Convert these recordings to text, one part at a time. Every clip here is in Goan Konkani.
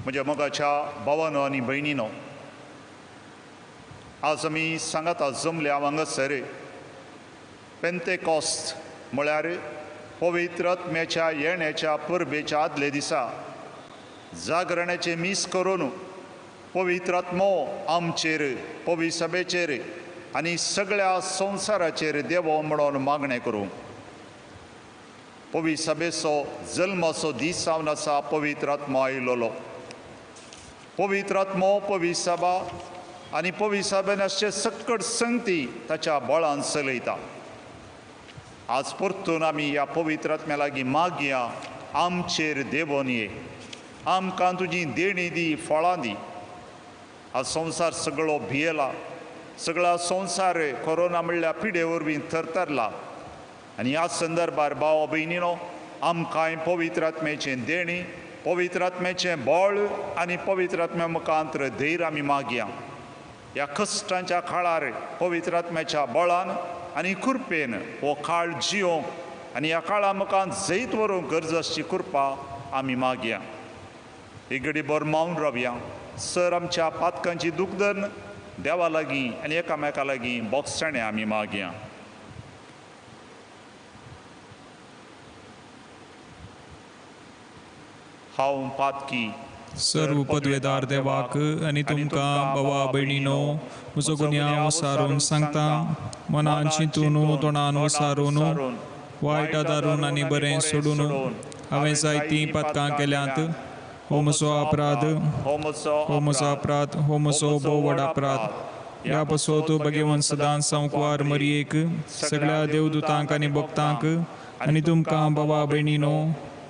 म्हज्या मोगाच्या भावानो आनी भयणीनो, आज आमी सांगाता जमल्या हांगासर पेंतेकॉस्त म्हळ्यार पवित्र आत्म्याच्या येण्याच्या परबेच्या आदले दिसा जागरणाचें मीस करून पवित्र आत्मो आमचेर, पवित्र सभेचेर आनी सगळ्या संवसाराचेर देवो म्हणून मागणें करूं. पवित्र सभेचो जल्माचो दीस जावन आसा पवित्र आत्मो आयलोलो. पवित्र आत्मो पवित्र सभा आनी पवित्र सभेन आसचे सक्कड संगती ताच्या बळान चलयता. आज परतून आमी ह्या पवित्र आत्म्या लागीं मागया, आमचेर देवोन ये, आमकां तुजी देणी दी, फळां दी. आज संवसार सगळो भियेला, सगळो संवसार कोरोना म्हणल्या पिडे वरवीं थरथरला आनी ह्या संदर्भार भाव भयणीनो आमकांय पवित्र आत्म्याचें देणी, पवित्र आत्म्याचें बळ आनी पवित्र आत्म्या मुखांतर धैर्य आमी मागया. ह्या कश्टांच्या काळार पवित्र आत्म्याच्या बळान आनी कृपेन हो काळ जियोंक आनी ह्या काळा मुखार जैत व्हरूंक गरज आसची कृपा आमी मागया. एक घडी बर मावन रावया. सर आमच्या पातकांची दुखदन देवा लागीं आनी एकामेका लागीं बोगसाणें आमी मागया. हांव पातकी सर्व पदवेदार देवाक आनी तुमकां बाबा भयणीनो म्हजो गुन्यांव सारून सांगता, मनान चिंतून तोंडान वसारून वायट आदारून आनी बरें सोडून हांवें जायतीं पातकां केल्यांत. हो म्हजो अपराध, हो म्हजो अपराध, हो म्हजो भोव व्हड अपराध. ह्या पासत भगवंत सदांच संकवार मरयेक सगळ्या देवदूतांक आनी भक्तांक आनी तुमकां बाबा भयणीनो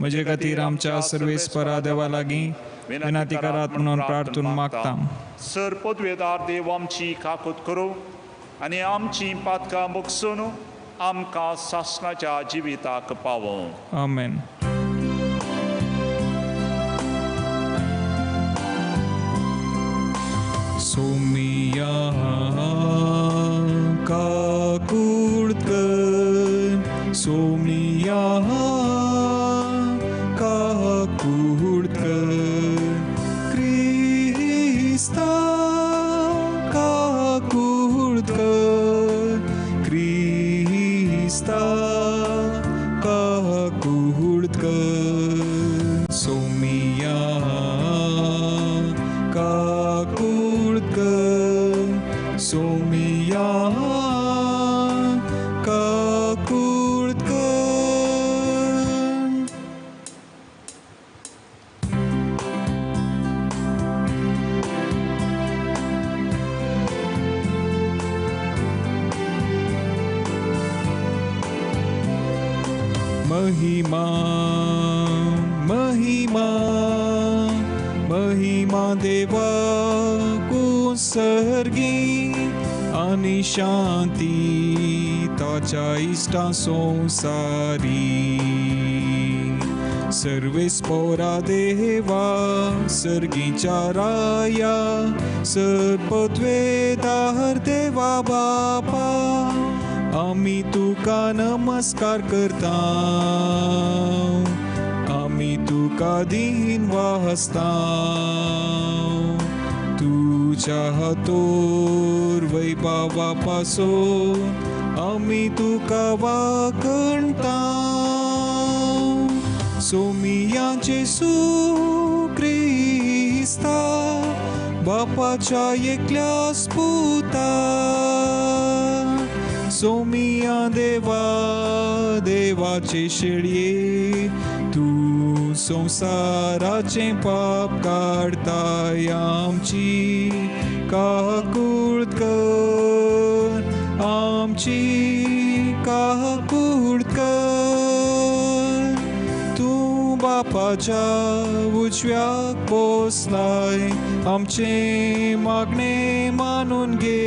म्हजे खातीर आमच्या सर्वेस्परा देवा लागीं विनंती करात म्हणून प्रार्थून मागता. सर पदवेदार देव आमची काकूत करूं आनी आमची पातकां बगसून आमकां सासणाच्या जिविताक पावोवं. आमेन. सोमिया काकूळ कर, सोमिया काकूळ कर, क्रिस्ता काकूळ कर, क्रिस्ता काकूळ कर, सोमिया काकूळ कर, सोमिया काकूळ कर. महिमा महिमा महिमा देवा कुसर्गी आनी शांती ताच्या इश्टा संवसारी. सर्वेस्पोरा देवा सर्गीच्या राया सर्पत्वेदार देवा बापा आमी तुका नमस्कार करता, आमी तुका दीन वाहसता. तुज्या हातोर वैभवा पासून आमी तुका वाकणता. सोमिया जेसू क्रिस्ता बापाच्या एकल्या पुता, सोमिया देवा देवाचे शेळये तूं संवसाराचें पाप काडताय, आमची काकूळ कर, आमची काकूळ कर. तूं बापाच्या उजव्याक बसलाय, आमचें मागणें मानून घे,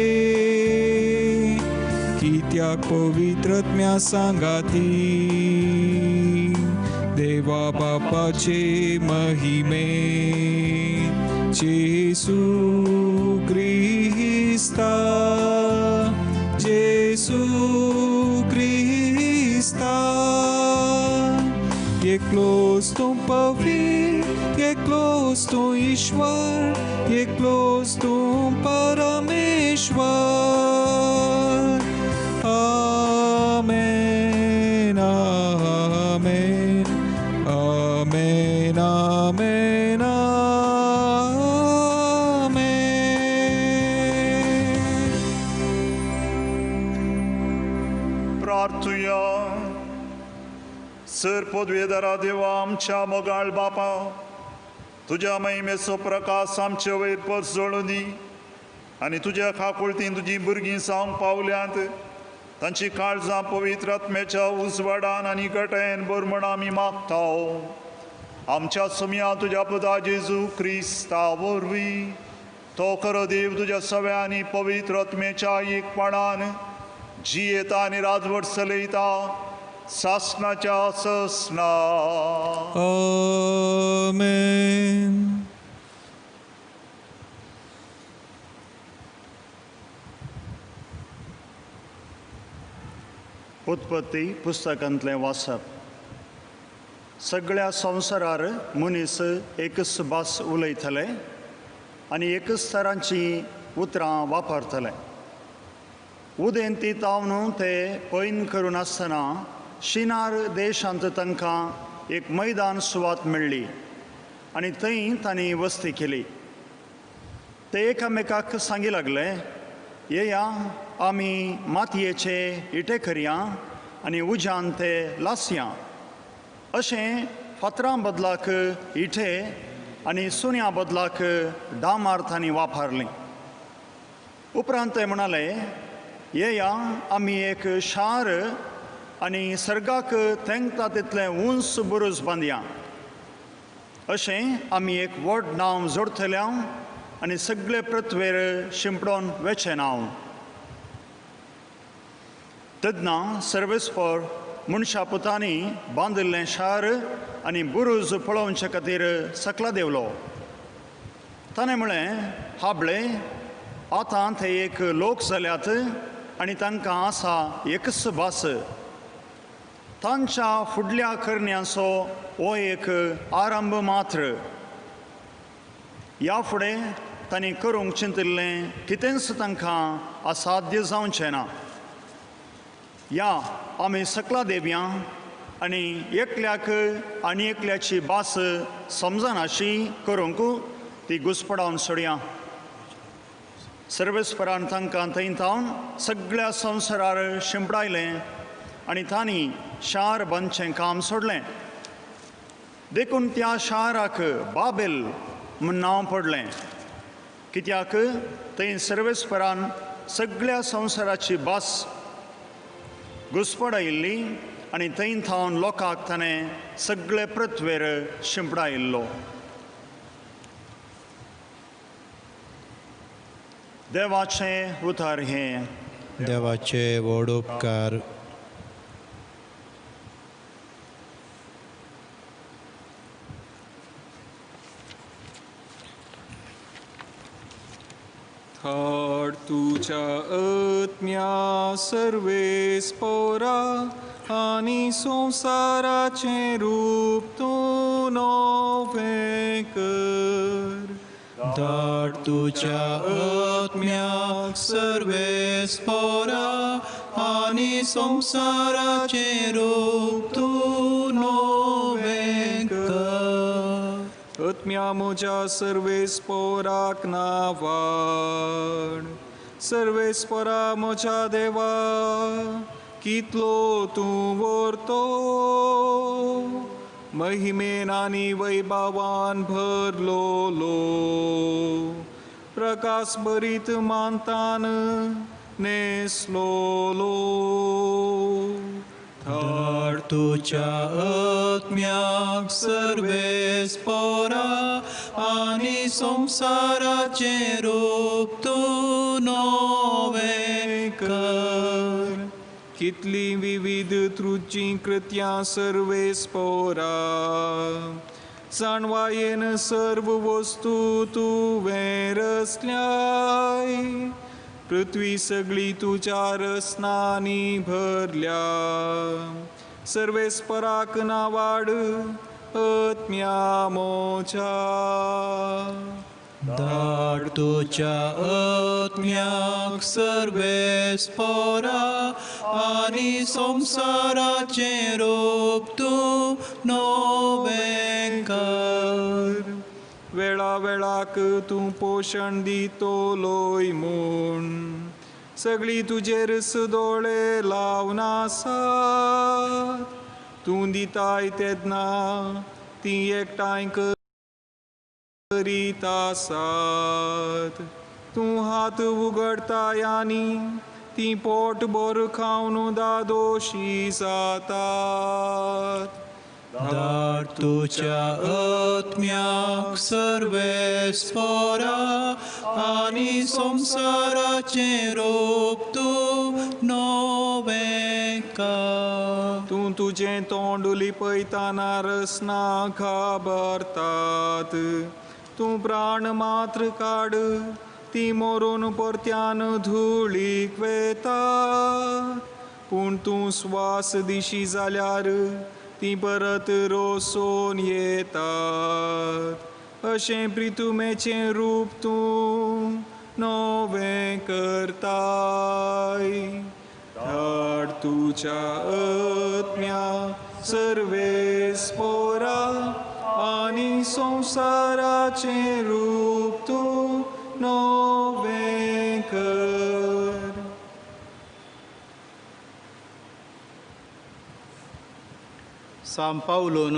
कित्याक पवित्र आत्म्या सांगाती देवा बापाचे महिमे जेसू क्रिस्ता, जेसू क्रिस्ता. एकलोच तूं पवित्र, एकलोच एकलोच तूं ईश्वर, एकलोच तूं परमेश्वर. आमेन, आमेन, आमेन, आमेन, आमेन. प्रार्थुया. सर पदवेदारा देवा आमच्या मोगाळ बापा, तुज्या महिमेचो प्रकाश आमचे वयर परजळूं दी आनी तुज्या खाकुळतीन तुजीं भुरगीं जावंक पावल्यांत तांची काळजां पवित्र आत्म्याच्या उजवाडान आनी गटायेन भर म्हण आमी मागता. आमच्या सुमया तुज्या पुता जेजू क्रिस्ता वरवीं, तो खरो देव तुज्या सव्या आनी पवित्र आत्म्याच्या एकपणान जियेता आनी राजवट चलयता सासनाच्या ससना. आमेन. उत्पत्ती पुस्तकांतलें वाचप. सगळ्या संवसारार मनीस एकच भास उलयतले आनी एकच तरांची उतरां वापरतले. उदेंती तावन ते पैन करून आसतना शिनार देशांत तांकां एक मैदान सुवात मेळ्ळी आनी थंय तांणी वस्ती केली. ते एकामेकाक सांगी लागले, येया आमी मातयेचे इटे करया आनी उज्यान ते लासया. अशें फातरां बदलाक इटे आनी सुन्या बदलाक डामार तांणी वापरली. उपरांत ते म्हणाले, येया आमी एक शार आनी सर्गाक तेंकता तितलें उंच बुरूज बांदया. अशें आमी एक व्हड नांव जोडटले आनी सगळे पृथ्वेर शिंपडोन वेचें नांव. तेन्ना सर्वेस्पर मनशा पुतांनी बांदिल्लें शार आनी बुरूज पळोवचे खातीर सकला देंवलो. ताणें म्हळें, हाबळे आतां ते एक लोक जाल्यात आनी तांकां आसा एकच भास. तांच्या फुडल्या करण्यांचो हो एक आरंभ मात्र. ह्या फुडें तांणी करूंक चिंतिल्लें कितेंच तांकां असाध्य जावचें ना. या आमी सकला देवया आनी एकल्याक आनी एकल्याची भास समजनाशी करूंक ती घुसपडावन सोडया. सर्वेस्परान तांकां थंय थावन सगळ्या संवसारार शिंपडायलें आनी तांणी शार बांदचें काम सोडलें. देखून त्या शाराक बाबेल म्हूण नांव पडलें, कित्याक थंय सर्वेस्परान सगळ्या संवसाराची भास घुसपडायिल्ली आनी थंय थावन लोकांक ताणें सगळे पृथ्वेर शिंपडायिल्लो. देवाचें उतर हें. देवाचे व्हड उपकार. धाड तुज्या आत्म्या सर्वेस्पोरा आनी संवसाराचें रूप तूं नवें कर. धाड तुज्या आत्म्याक सर्वेस्पोरा आनी संवसाराचें रूप तूं नवें कर. आत्म्या म्हज्या सर्वेस्पोराक नावाड. सर्वेस्पोरा म्हज्या देवा, कितलो तूं व्हरतो, महिमेन आनी वैभवान भरलोलो, प्रकाश भरीत मानतान नेसलोलो. धाड तुज्या आत्म्याक सर्वेस्पोरा आनी संवसाराचें रूप तूं नवें कर. कितली विविध तुजीं कृत्यां सर्वेस्पोरा, जाणवायेन सर्व वस्तू तुवें रचल्याय. पृथ्वी सगळी तुज्या रसनांनी भरल्या. सर्वेस्पराक नावाड आत्म्या मोजा. धाड तुज्या आत्म्याक सर्वेस्पोरा आनी संवसाराचें रूप तूं नवें कर. वेळा वेळाक तूं पोशण दितलोय म्हूण सगळीं तुजेर दोळे लावन आसात. तूं दिताय तेन्ना ती एकठांय करीत आसात. तूं हात उगडताय आनी ती पोट भर खावन दादोशी जातात. धाड तुज्या आत्म्याक सर्वेस्पोरा आनी संवसाराचें रूप तूं नवें कर. तूं तुजें तोंड लिपयतना रसना खबरतात. तूं प्राण मात्र काड ती मोरून परत्यान धुळीक वेता. पूण तूं स्वास दिशी जाल्यार ती परत रोसोन येतात. अशें प्रितुमेचें रूप तूं नवें करताय. धाड तुज्या आत्म्या सर्वेस्पोरा आनी संवसाराचें रूप तूं नवें कर. सांव पावलून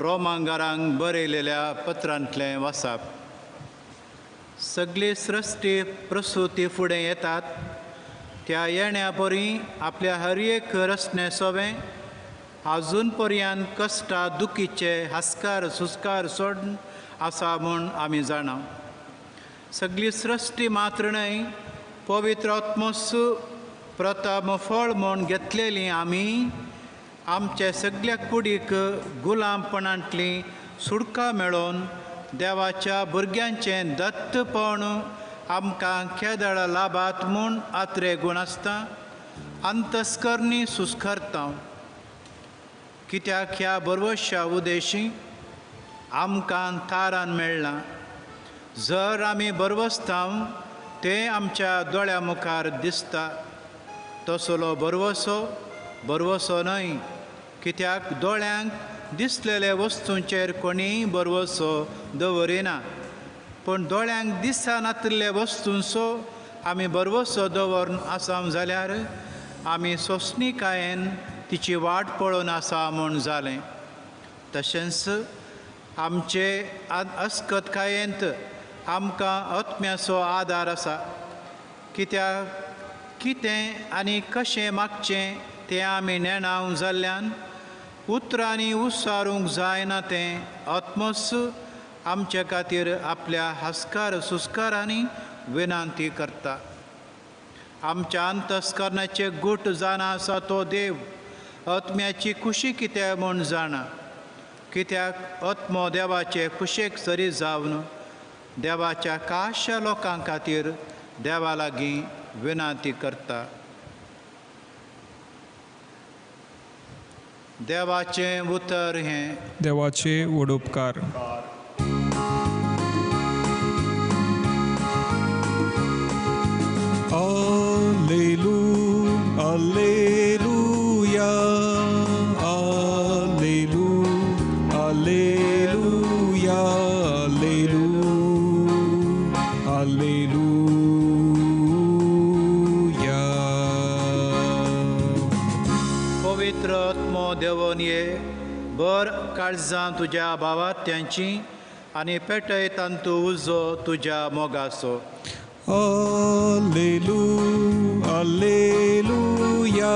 रोमांगारांक बरयलेल्या पत्रांतलें वाचप. सगळी सृश्टी प्रसुती फुडें येतात त्या येण्या परी आपल्या हर एक रचने सोवें आजून पर्यंत कश्टा दुखीचे हास्कार सुस्कार सोडून आसा म्हूण आमी जाणा. सगळी सृश्टी मात्र न्हय पवित्र आत्मोस प्रथम फळ म्हूण घेतलेली आमी आमचे सगळ्या कुडीक गुलामपणांतली सुटका मेळोवन देवाच्या भुरग्यांचें दत्तपण आमकां केदळ लाभात म्हूण आत्रे गूण आसता अंतस्करणी सुस्करता. कित्याक ह्या बरवश्या उदेशी आमकां तारान मेळ्ळां. जर आमी बरवसता तें आमच्या दोळ्या मुखार दिसता. तसलो बरवसो बरवसो न्हय कित्याक दोळ्यांक दिसलेले वस्तूंचेर कोणीय बरवसो दवरिना. पूण दोळ्यांक दिसनातिल्ले वस्तूंचो आमी बरवसो दवरून आसा जाल्यार आमी सोंसणीकायेन तिची वाट पळोवन आसा म्हूण जालें. तशेंच आमचे अस्कतकायेंत आमकां आत्म्याचो आदार आसा. कित्याक कितें आनी कशें मागचें तें आमी नेणाव जाल्ल्यान उतरांनी उसारूंक जायना तें आत्मोस आमचे खातीर आपल्या हास्कार सुस्कारांनी विनंती करता. आमच्या अंतस्करणाचे गूट जाणा आसा तो देव आत्म्याची खुशी कितें म्हूण जाणा. कित्याक आत्मो देवाचे खुशेक सरी जावन देवाच्या काश्या लोकां खातीर देवा लागीं विनंती करता. देवाचें उतर हें. देवाचे वडोपकार. Alleluia, alleluia, alleluia, alleluia, alleluia, alleluia. पवित्र आत्मो देवोन ये बर काळजां तुज्या भावात्यांची आनी पेटय तांतू उजो तुज्या मोगाचो. Alleluia, alleluia,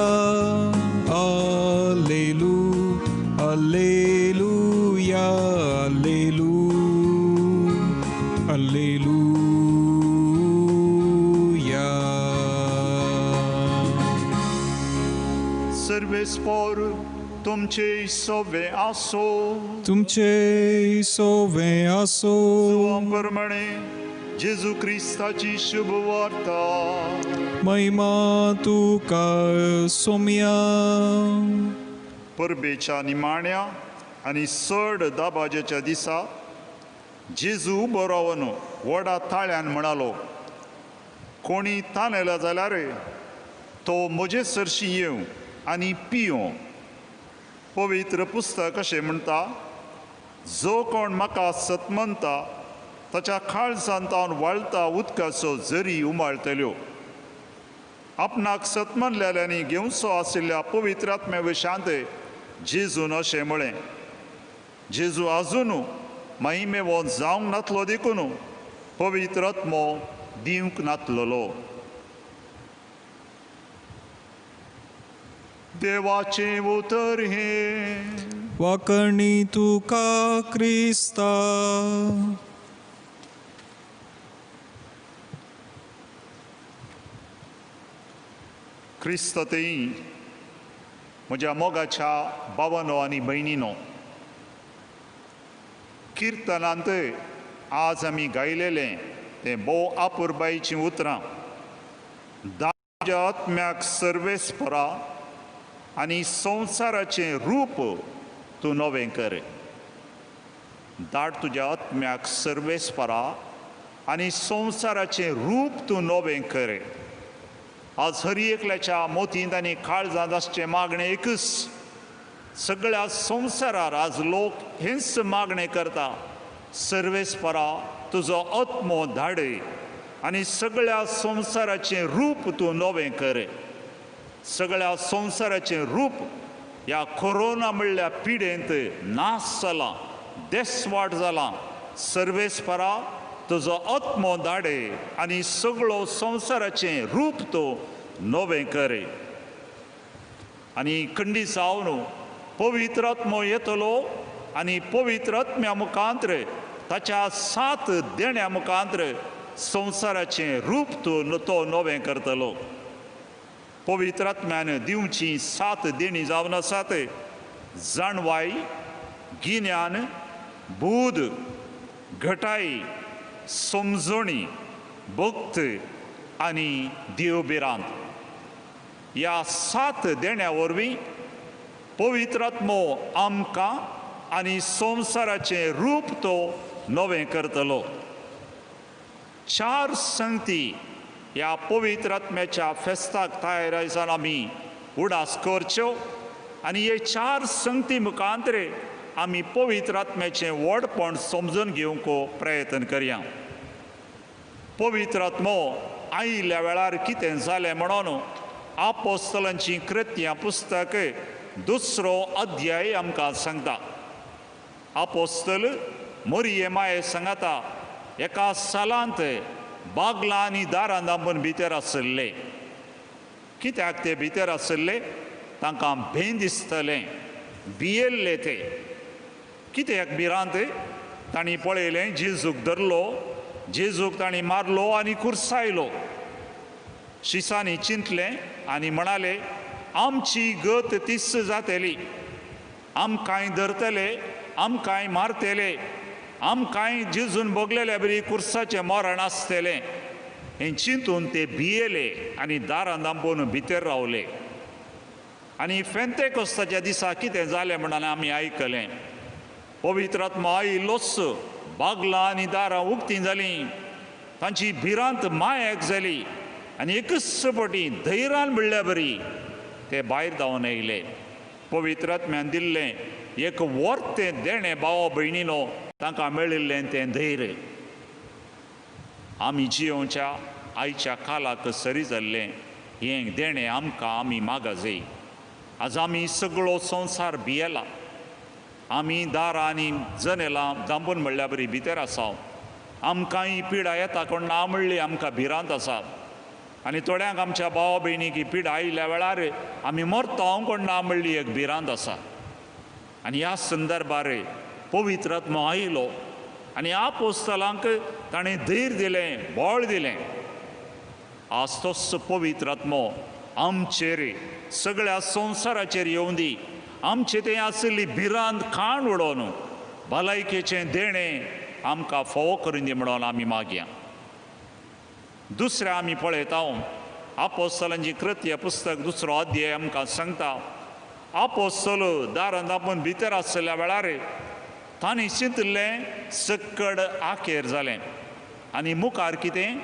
alleluia, alleluia, alleluia, alleluia. सर्वेस्पोर तुमचे सोवे आसो. तुमचे सोवे आसो. प्रमाणे जेजू क्रिस्ताची शुभ वार्ता. महिमा तुका सोम्या. परबेच्या निमाण्या आनी चड दाबाजेच्या दिसा जेजू उबो रावन व्हडा ताळ्यान म्हणालो, कोणी तानेला जाल्यार तो म्हजे सरशी येवं आनी पियों. पवित्र पुस्तक अशें म्हणटा, जो कोण म्हाका सतमनता ताच्या काळजांत तावन वाळता उदकाचो जरी उमाळटल्यो. आपणाक सतमनलेल्यांनी घेवचो आशिल्ल्या पवित्र आत्म्या विशांत जेजून अशें म्हळें. जेजू आजून महिमेवंत जावंक नातलो देखून पवित्र आत्मो दिवंक नातलेलो. देवाचें उतर हें. वाकणी तुका क्रिस्ता. क्रिस्त तेई म्हज्या मोगाच्या बाबानो आनी भयणीनो, किर्तनांत आज आमी गायलेलें तें भोव आपुरबायचीं उतरां. दाज्या आत्म्याक सर्वेस्परा आनी संवसाराचें रूप तूं नवें कर. दाट तुज्या आत्म्याक सर्वेस्परा आनी संवसाराचें रूप तूं नवें कर. आज हर एकल्याच्या मोतींत आनी काळजांत आसचें मागणें एकच. सगळ्या संवसारार आज लोक हेंच मागणें करता, सर्वेस्परा तुजो आत्मो धाडय आनी सगळ्या संवसाराचें रूप तूं नवें कर. सगळ्या संवसाराचें रूप ह्या कोरोना म्हणल्या पिडेंत नाश जालां, देसवाट जालां. सर्वेस्परा तुजो आत्मो धाडय आनी सगळो संवसाराचें रूप तूं नवें कर. आनी खंडी जावन पवित्र आत्मो येतलो आनी पवित्र आत्म्या मुखांत्र ताच्या सात देण्या मुखांत्र संवसाराचें रूप तूं तो नवें करतलो. पवित्र आत्म्यान दिवची सात देणी जावन आसात: जाणवाय, गिन्यान, बूद, घटाय, समजणी, भक्त आनी देवभिरांत. ह्या सात देण्या वरवीं पवित्र आत्मो आमकां आनी संवसाराचें रूप तो नवें करतलो. चार संगती ह्या पवित्र आत्म्याच्या फेस्ताक तयार जावन आमी उडास करच्यो आनी हे चार संगती मुखांतरे आमी पवित्र आत्म्याचें व्हडपण समजून घेवंक प्रयत्न करया. पवित्र आत्मो आयिल्ल्या वेळार कितें जालें म्हणून आपोस्तलांची कृत्यां पुस्तक दुसरो अध्याय आमकां सांगता. आपोस्तल मोरये माये सांगता एका सालांत बागलां आनी दारां दांबून भितर आशिल्ले. कित्याक ते भितर आशिल्ले? तांकां भें दिसतलें, भियेल्ले ते. कित्याक भिरांत? तांणी पळयलें जेजूक धरलो, जेजूक तांणी मारलो आनी कुर्सायलो. शिसांनी चिंतलें आनी म्हणाले, आमची गत तीच जातली, आमकांय धरतले, आमकांय मारतले, आमकांय जेजून भोगलेल्या बरी कुर्साचें मरण आसतलें. हें चिंतून ते भियेले आनी दारां दांबून भितर रावले. आनी फेंतेकोस्ताच्या दिसा कितें जालें म्हणून आमी आयकलें. पवित्र आत्मो आयिल्लोच, बागलां आनी दारां उक्तीं जालीं, तांची भिरांत मायक जाली आनी एकच पटी धैर्यान म्हणल्या बरी ते भायर धांवन येयले. पवित्र आत्म्यान दिल्लें एक वर्तें देणें भावा भयणीनो तांकां मेळिल्लें तें धैर्य. आमी जियोवच्या आयच्या कालाक सरी जाल्लें हें देणें आमकां आमी मागाजय. आज आमी सगळो संवसार भियेला. आमी दारां आनी जनेलां दांबून म्हणल्या बरी भितर आसा. आमकां ही पिडा येता कोण ना म्हणली आमकां भिरांत आसा. आनी थोड्यांक आमच्या भावा भयणीक ही पिडा आयिल्ल्या वेळार आमी मरता कोण ना म्हणली एक भिरांत आसा. आनी ह्या संदर्भार पवित्र आत्मो आयलो आनी आपोस्तलांक ताणें धैर्य दिलें, बळ दिलें. आज तोच पवित्र आत्मो आमचेर सगळ्या संवसाराचेर येवं दी. आमचे तें आशिल्ली भिरांत खाण उडोवन भलायकेचें देणें आमकां फावो करून दी म्हणून आमी मागया. दुसरें आमी पळयता आपोस्तलांची कृत्य पुस्तक दुसरो अध्याय आमकां सांगता. आपोस्तल दारान दापून भितर आसल्या वेळार तांणी चिंतिल्लें सक्कड आखेर जालें आनी मुखार कितें,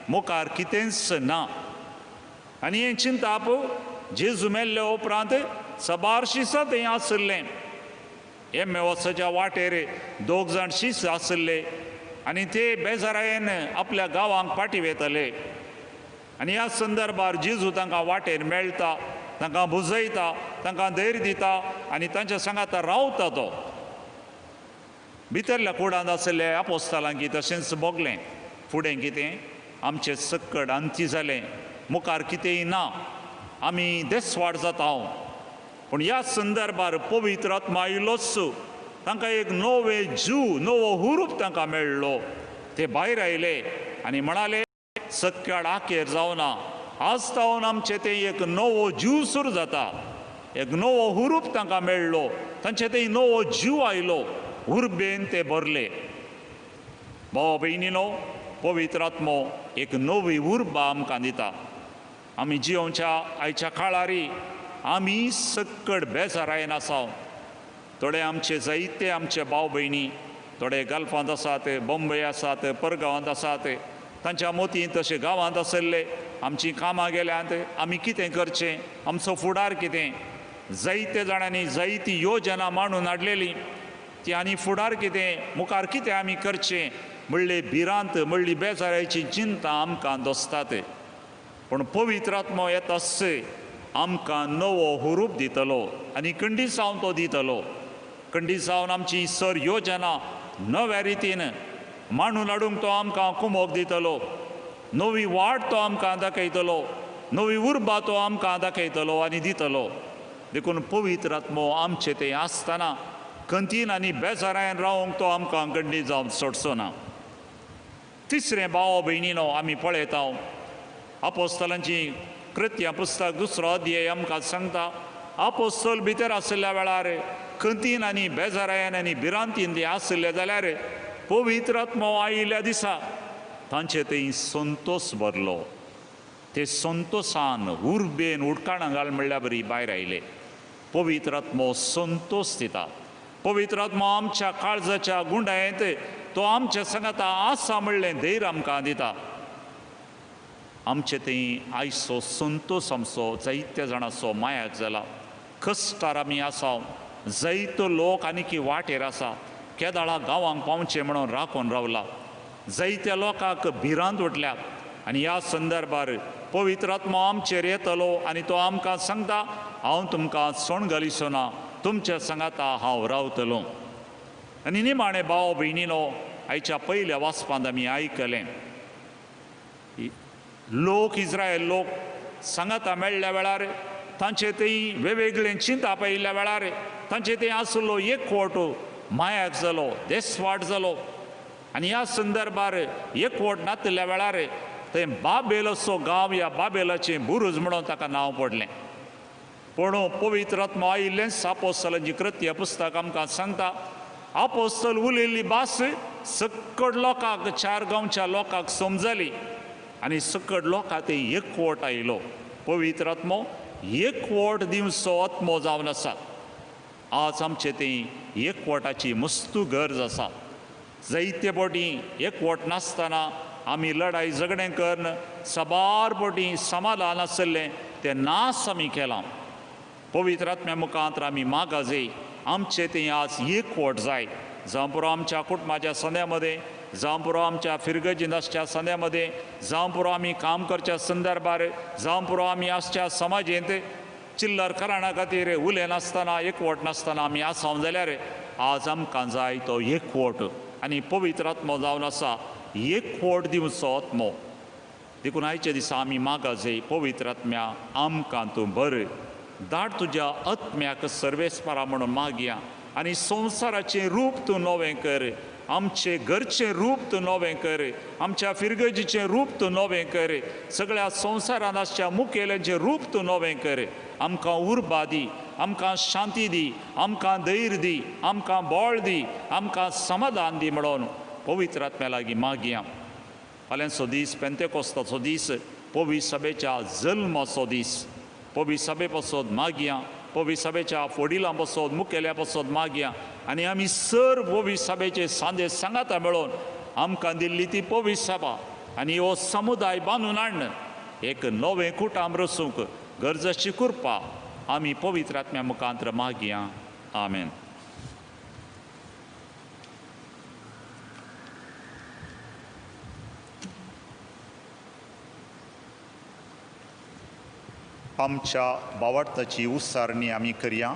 मुखार कितेंच ना. आनी हें चिंताप जेजू मेल्ल्या उपरांत सबार शिसां थंय आशिल्लें. एम्मेवसाच्या वाटेर दोग जाण शीस आशिल्ले आनी ते बेजारायेन आपल्या गांवांक फाटीं वेताले. आनी ह्या संदर्भार जेजू तांकां वाटेर मेळटा, तांकां बुजयता, तांकां धैर्य दिता आनी तांच्या सांगाता रावता. तो भितरल्या कुडांत आशिल्ले आपोस्तालांकी तशेंच भोगलें. फुडें कितें, आमचें सक्कड अंती जालें, मुखार कितेंय ना, आमी देसवाड जाता. पूण ह्या संदर्भार पवित्र आत्मा आयलोच, तांकां एक नवे जीव, नवो हुरूप तांकां मेळ्ळो. ते भायर आयले आनी म्हणाले सक्कड आखेर जावना, आज तावन आमचें तें एक नवो जीव सुरू जाता. एक नवो हुरूप तांकां मेळ्ळो, तांचे ते नवो जीव आयलो, उर्बेन ते भरले. भाव भयणीनो, पवित्र आत्मो एक नवी उर्बा आमकां दिता. आमी जियोवच्या आयच्या काळारी आमी सक्कड बेजारायन आसा. थोडे आमचे जायते आमचे भाव भयणी थोडे गल्फांत आसात, बॉम्बे आसात, परगांवांत आसात. तांच्या मोतींत तशें गांवांत आशिल्ले आमचीं कामां गेल्यांत, आमी कितें करचें, आमचो फुडार कितें. जायते जाणांनी जायती योजना मांडून हाडलेली ती आनी फुडार कितें, मुखार कितें आमी करचें म्हणली भिरांत, म्हणली बेजारायची चिंता आमकां दोसतात. पूण पवित्र आत्मो येता आमकां नवो हुरूप दितलो आनी कंडिसांव तो दितलो. कंडिसांव आमची सर योजना नव्या रितीन मांडून हाडूंक तो आमकां कुमोक दितलो. नवी वाट तो आमकां दाखयतलो, नवी उर्बा तो आमकां दाखयतलो आनी दितलो. देखून पवित्र आत्मो आमचे ते आसतना खंतीन आनी बेजारायन रावंक तो आमकां गंडी जावन सोडचो ना. तिसरें भाव भयणीनो, आमी पळयता आपोस्तलांची कृत्या पुस्तक दुसरो अध्याय आमकां सांगता, आपोस्तल भितर आशिल्ल्या वेळार खंतीन आनी बेजारायन आनी भिरांतीन ते आशिल्ले जाल्यार पवित्र आत्मो आयिल्ल्या दिसा तांचे थंय संतोस भरलो. ते संतोसान उर्बेन उडकाणां घाल म्हणल्यार बरी भायर आयले. पवित्र आत्मो संतोस दिता. पवित्र आत्मो आमच्या काळजाच्या गुंडायेंत तो आमच्या सांगाता आसा म्हणलें धैर्य आमकां दिता. आमचे थंय आयचो संतोस आमचो जायत्या जाणांचो मायाक जाला. कश्टार आमी आसा, जायतो लोक आनीकी वाटेर आसा, केदाळा गांवांक पावचें म्हणून राखून रावला. जायत्या लोकांक भिरांत उठल्या आनी ह्या संदर्भार पवित्र आत्मो आमचेर येतलो आनी तो आमकां सांगता, हांव तुमकां सोण घालिचो ना, तुमच्या सांगाता हांव रावतलो. आनी निमाणें भाव भयणीनो, आयच्या पयल्या वाचपांत आमी आयकलें, लोक इस्रायल लोक सांगाता मेळ्ळ्या वेळार तांचे थंय वेगवेगळे चिंताप आयिल्ल्या वेळार तांचे थंय आसलो एकवट मायाक जालो, देसवाट जालो. आनी ह्या संदर्भार एकवट नातिल्ल्या वेळार थंय बाबेल असो गांव, ह्या बाबेलाचें बुरूज म्हणून ताका नांव पडलें. पूण पवित्र आत्मो आयिल्लेंच आपोस्तलांची कृत्य पुस्तक आमकां सांगता, आपोस्तल उलयल्ली भास सक्कड लोकांक, चार गांवच्या लोकांक समजली आनी सक्कड लोकांक ते एकवट आयलो. पवित्र आत्मो एकवट दिवचो आत्मो जावन आसा. आज आमचे थंय एकवटाची मस्तू गरज आसा. जायते फावटी एकवट नासतना आमी लडाई झगडें करून साबार फावटी समाधान आशिल्लें तें नास आमी केलां. पवित्र आत्म्या मुखांत आमी मागा जाय, आमचे थंय आज एकवट जाय. जावं पुरो आमच्या कुटुंबाच्या संद्यामध्ये, जावं पुरो आमच्या फिरगर्जींत आसच्या संद्यामध्ये, जावं पुरो आमी काम करच्या संदर्भार, जावं पुरो आमी आसच्या समाजेंत चिल्लर कारणा खातीर उलयनासतना एकवट नासतना आमी आसाव जाल्यार आज आमकां जाय तो एकवट. आनी पवित्र आत्मो जावन आसा एकवट दिवचो आत्मो. देखून आयच्या दिसा आमी मागा जाय, पवित्र आत्म्या आमकां तूं बरें धाड, तुज्या आत्म्याक सर्वेस्परा म्हणून मागया आनी संवसाराचें रूप तूं नवें कर, आमचे घरचें रूप तूं नवें कर, आमच्या फिरगर्जीचें रूप तूं नवें कर, सगळ्या संवसारांत आसच्या मुखेल्यांचें रूप तूं नवें कर. आमकां उर्बा दी, आमकां शांती दी, आमकां धैर्य दी, आमकां बळ दी, आमकां समाधान दी म्हणून पवित्र आत्म्या लागीं मागया. फाल्यांचो दीस पेंतेकोस्ताचो दीस, पवित्र सभेच्या जल्माचो दीस. पवित्र सभे पासत मागया, पवित्र सभेच्या वडिलां पासत मुखेल्या पासत मागया आनी आमी सर्व पवित्र सभेचे सांदे सांगाता मेळोवन आमकां दिल्ली ती पवित्र सभा आनी हो समुदाय बांदून हाडून एक नवें कुटाम रसूंक गरजेची कृपा आमी पवित्र आत्म्या मुखांत्र मागया. आमेन. आमच्या बावडताची उसारणी आमी करया.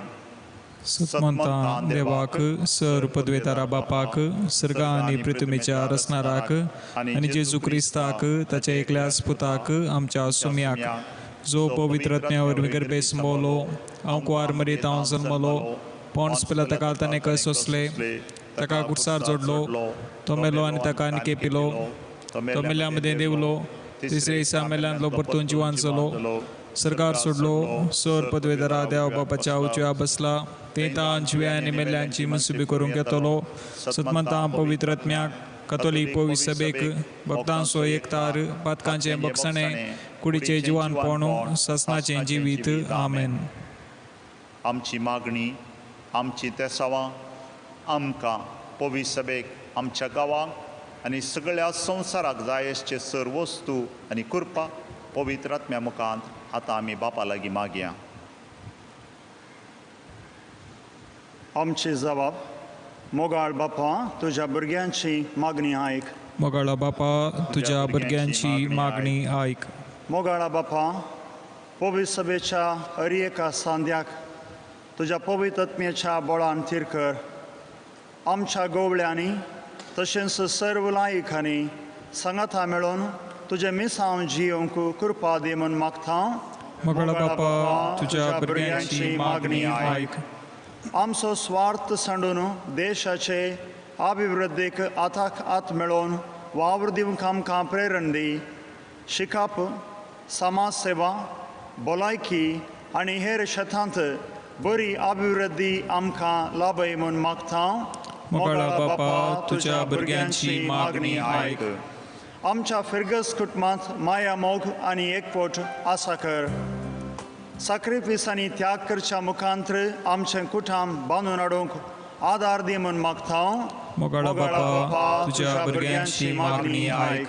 सतमंता देवाक सर पदवेतारा बापाक सर्गा आनी पृथ्वीच्या रचणाराक आनी जेजू क्रिस्ताक ताच्या एकल्याच पुताक आमच्या सुम्याक जो पवित्र आत्म्या वरवीं गर्भे संभवलो हांव कुवार मरीत हांव जल्मलो पोंड्स पिला ताका ताणें कस सोंसले ताका कुडसार जोडलो तो मेलो आनी ताका आनी केपिलो तो मेल्या मदें देवलो तिसरे दिसा मेल्यांतलो परतून जिवान जालो सरकार सोडलो सर पदवेदारा देव बापाच्या उजव्या बसला ते तां जिव्या आनी मेल्ल्यांची मनसुबी करूंक येतलो. सतमंता पवित्र आत्म्याक कथोलीक पवित्र सभेक भक्तांचो एकतार पातकांचें बक्षणें कुडीचें जिवानपण सासणाचें जिवीत. आमेन. आमची मागणी आमची तेसावां आमकां पवित्र सभेक आमच्या गांवांक आनी सगळ्या संवसाराक जाय आसचे सर वस्तू आनी कृपा पवित्र आत्म्या मुखांत आतां आमी बापा लागीं मागया. आमची जबाब मोगाळ बापा तुज्या भुरग्यांची मागणी आयक. मोगाळा बापा तुज्या भुरग्यांची मागणी आयक. मोगाळा बापा पवित्र सभेच्या हर एका सांद्याक तुज्या पवित्र आत्म्याच्या बळान थीर कर. आमच्या गोवळ्यांनी तशेंच सर्व लायकांनी सांगाता मेळोवन तुजें मिसांव जियोंक कृपा दी म्हूण मागता. मोगाळा बापा तुज्या भुरग्यांची मागणी आयक. आमचो स्वार्थ सांडून देशाचे अभिवृद्धीक हाताक हात मेळोवन वावर दिवंक आमकां प्रेरण दी. शिकप समाज सेवा भलायकी आनी हेर शेतांत बरी अभिवृद्धी आमकां लाभय म्हूण मागता. मोगाळा बापा तुज्या भुरग्यांची मागणी आयक. आमच्या फिरगस कुटुंबांत माया मोग आनी एकवट आसा कर. साक्रिफीस आनी त्याग करच्या मुखांत्र आमचें कुटुंब बांदून हाडूंक आदार दी म्हूण मागता. मोगाळा बापा तुज्या भुरग्यांची मागणी आयक.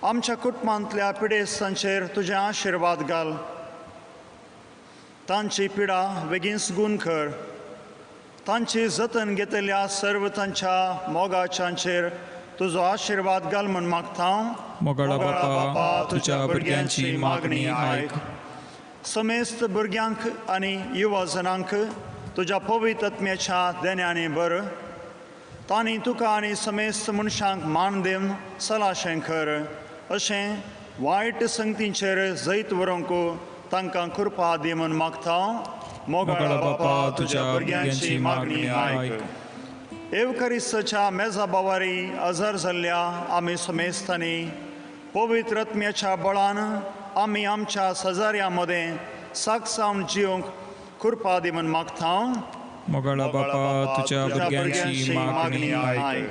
आमच्या कुटुंबांतल्या पिडेस्तांचेर तुजे आशिर्वाद घाल. तांची पिडा बेगीन गुण कर. तांची जतन घेतल्या सर्व तांच्या मोगाच्यांचेर तुजो आशिर्वाद घाल म्हूण मागता. मोगाळा बापा तुज्या भुरग्यांची मागणी आयक. समेस्त भुरग्यांक आनी युवा जणांक तुज्या पवित्र आत्म्याच्या देण्यांनी भर. तांणी तुका आनी समेस्त मनशांक मान दिवन सलाशें कर. अशें वायट संगतींचेर जैत व्हरूंक तांकां कृपा दी म्हूण मागता. मोगाळा बापा तुज्या भुरग्यांची मागणी आयक. एवकरिस्ताच्या मेजा बावारी हजर जाल्ल्या आमी समेस्तांनी पवित्र आत्म्याच्या बळान आमी आमच्या शेजाऱ्यां मदें साकसावन जिवंक कृपा दी म्हूण मागता. मोगाळा बापा तुज्या भुरग्यांची मागणी आयक.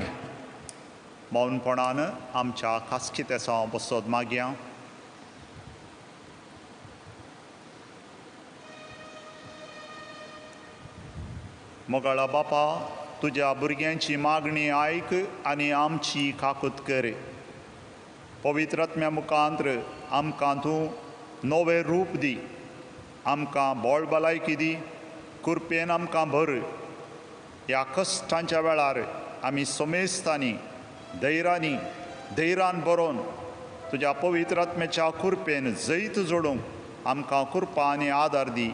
मौनपणान आमच्या खासकी तेसांव बसत मागया. मोगाळा बापा तुज्या भुरग्यांची मागणी आयक आनी आमची काकूत कर. पवित्र आत्म्या मुखांत्र आमकां तूं नवें रूप दी. आमकां बोळ भलायकी दी. कृपेन आमकां भर. ह्या कश्टांच्या वेळार आमी समेस्तांनी धैर्यानी धैर्यान बरोवन तुज्या पवित्र आत्म्याच्या कृपेन जैत जोडूंक आमकां कृपा आनी आदार दी.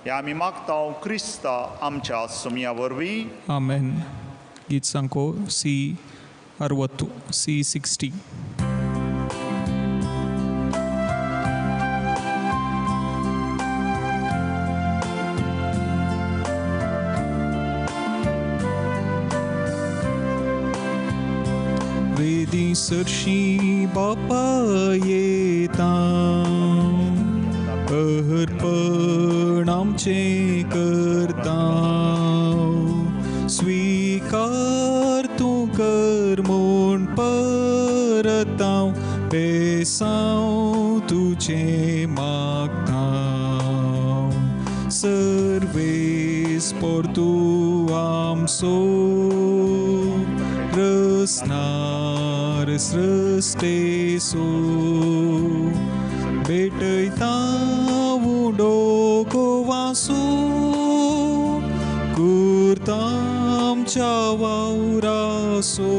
हे आमी मागता क्रिस्ता आमच्या सुमया वरवीं. आमेन. गीत सांगो सी 60 सी 60. वेदी सरशी बापा येता अर्पण आमचें करता. स्वीकार तूं कर म्हूण परतांव पेसांव तुजें मागता. सर्वेस्पोर तूं आमचो रसनार सृश्टेचो भेटयता उडोको वासो करता आमच्या वावरासो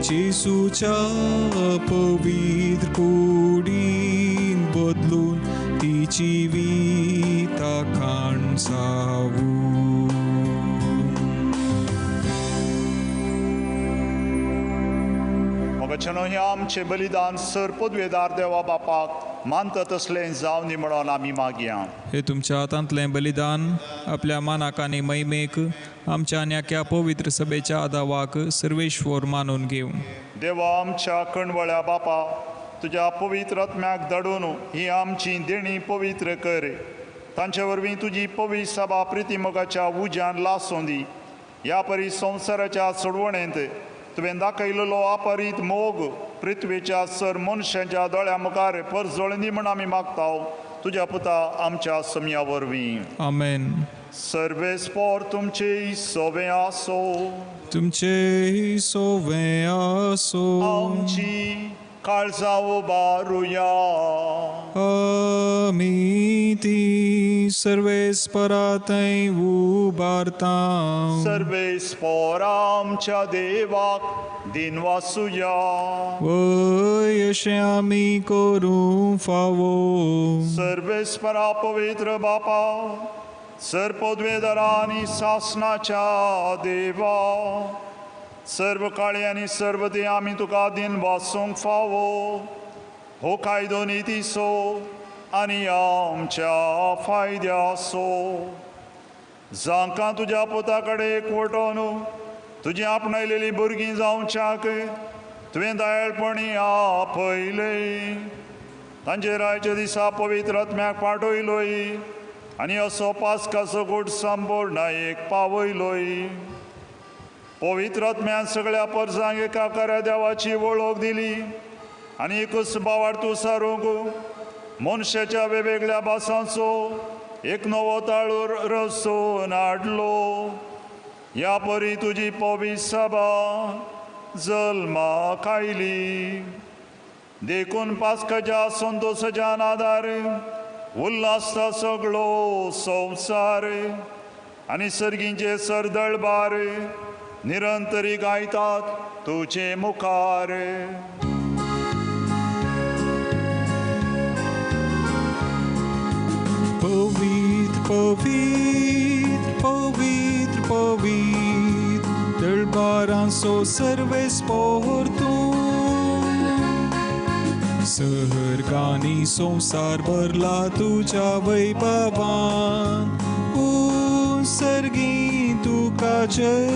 जेजूच्या पवित्र कुडीन बदलून ती जिविता काणसावू. मोगाच्यानो हें आमचें बलिदान सर पदवेदार देवा बापाक मानता तसलें जावं दी म्हणून आमी मागया. हे तुमच्या हातांतलें बलिदान आपल्या मानाक आनी महिमेक आमच्या आनी आख्या पवित्र सभेच्या आदावाक सर्वेश्वर मानून घेवं. देवा आमच्या कणवळ्या बापा, तुज्या पवित्र आत्म्याक धाडून ही आमची देणी पवित्र कर. तांचे वरवीं तुजी पवित्र सभा प्रितीमोगाच्या उज्यान लासूं दी. ह्या परी संवसाराच्या सोडवणेंत तुवें दाखयलेलो अपरीत मोग पृथ्वेच्या सर मनशाच्या दोळ्या मुखार परजळूं दी म्हूण आमी मागता तुज्या पुता आमच्या सम्या वरवीं. आमेन. सर्वेस्पोर तुमचे सोवे आसो. तुमचे सोवे आसो. आमची काळजां उबारुया. आमी ती सर्वेस्परा थंय उबारता. सर्वेस्पोर आमच्या देवाक दिनवासुया. वय अशें आमी करूं फावो. सर्वेस्परा पवित्र बापा, सर पदवेदारा आनी सासनाच्या देवा, सर्व काळी आनी सर्व ते आमी तुका दिनवासूंक फावो. हो कायदो नितीचो आनी आमच्या फायद्याचो. जांकां तुज्या पुता कडेन एकवटोन तुजी आपणायलेलीं भुरगीं जावच्याक तुवें दयाळपणी आपयलें. तांचे रायच्या दिसा पवित्र आत्म्याक पाठयलोय आनी असो पास्काचो गोड संपूर्ण एक पावयलोय. पवित्र आत्म्यान सगळ्या परजांक एका खऱ्या देवाची वळख दिली आनी एकूच बावार्थ सारूंक मनशाच्या वेगवेगळ्या भासांचो एक नवो ताळो रचून हाडलो. ह्या परी तुजी पवित्र सभा जल्माक आयली. देखून पास्काच्या संतोसाच्या आदार उल्हासता सगळो संवसार आनी सर्गींचे सरदळबार निरंतरी गायतात तुजे मुखार. पवित्र पवित्र पवित्र पवित्र दळबारांचो सर्वेस्पोर तूं. सर्गांनी संवसार भरला तुज्या वैभवान. सर्गी तुका जय,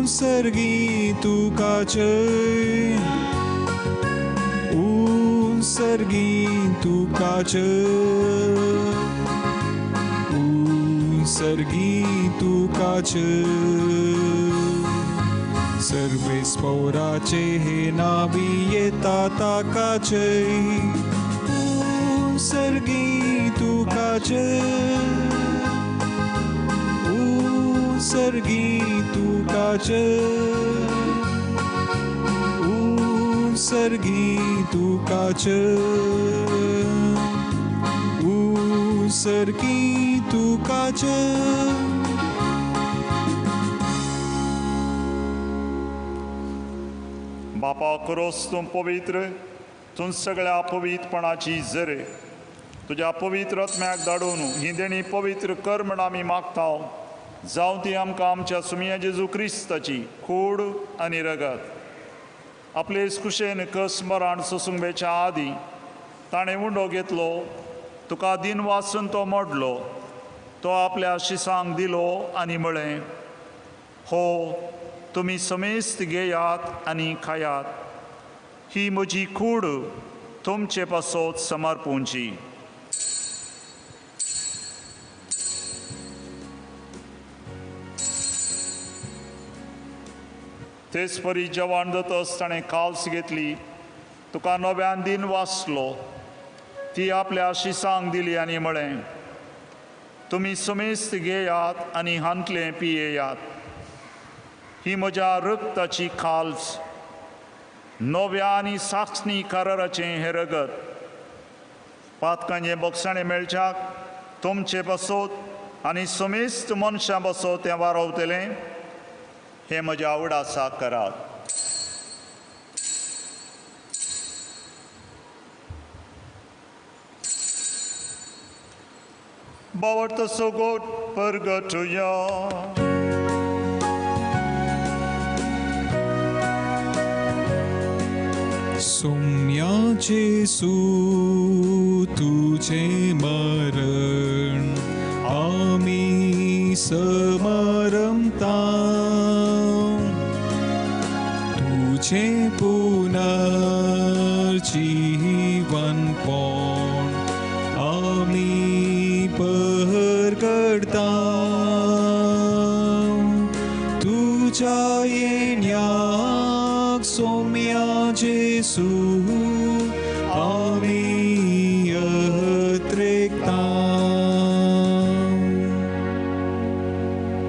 सर्गी तुका जय, सर्गी तुका जय, सर्गी तुका जय. सर्वेस्पोराचे हे नावी येता ताका जय, सर्गी तुका जय, सर्गी तुका जय, सर्गी तुका जय, सर्गी तुका जय. बापा क्रोस तूं पवित्र, तूं सगळ्या पवित्रपणाची जरे. तुज्या पवित्र आत्म्याक धाडून ही देणी पवित्र कर म्हण आमी मागता. जावं ती आमकां आमच्या सुमया जेजू क्रिस्ताची कूड आनी रगत. आपले कुशेन कस मरण सोसूंक वेच्या आदीं ताणें उंडो घेतलो, तुका दिन वाचून तो मोडलो, तो आपल्या शिसांक दिलो आनी म्हळें, हो तुमी समेस्त घेयात आनी खायात, ही म्हजी कूड तुमचे पासत समर्पूंची. तेच परी जेवण जातच ताणें काल्स घेतली, तुका नव्यान दिन वाचलो, ती आपल्या शिसांक दिली आनी म्हळें, तुमी समेस्त घेयात आनी हांतलें पियेयात. ही म्हज्या रक्ताची खाल्स, नव्या आनी साक्षणी कराराचें हें रगत. पातकांचें बक्षाणें मेळच्याक तुमचे पासत आनी समेस्त मनशां पासत तें वारवतलें. हें म्हज्या उडासाक करात. बावडतो सोगोट परगटुया. सोम्या जेसू तुझे मरण आमी समारंभता, तुझे पुनर्जीवन पण आमी परगडता. तुझ्या येण्याक सोम्या जेसू आमी अत्रेकता.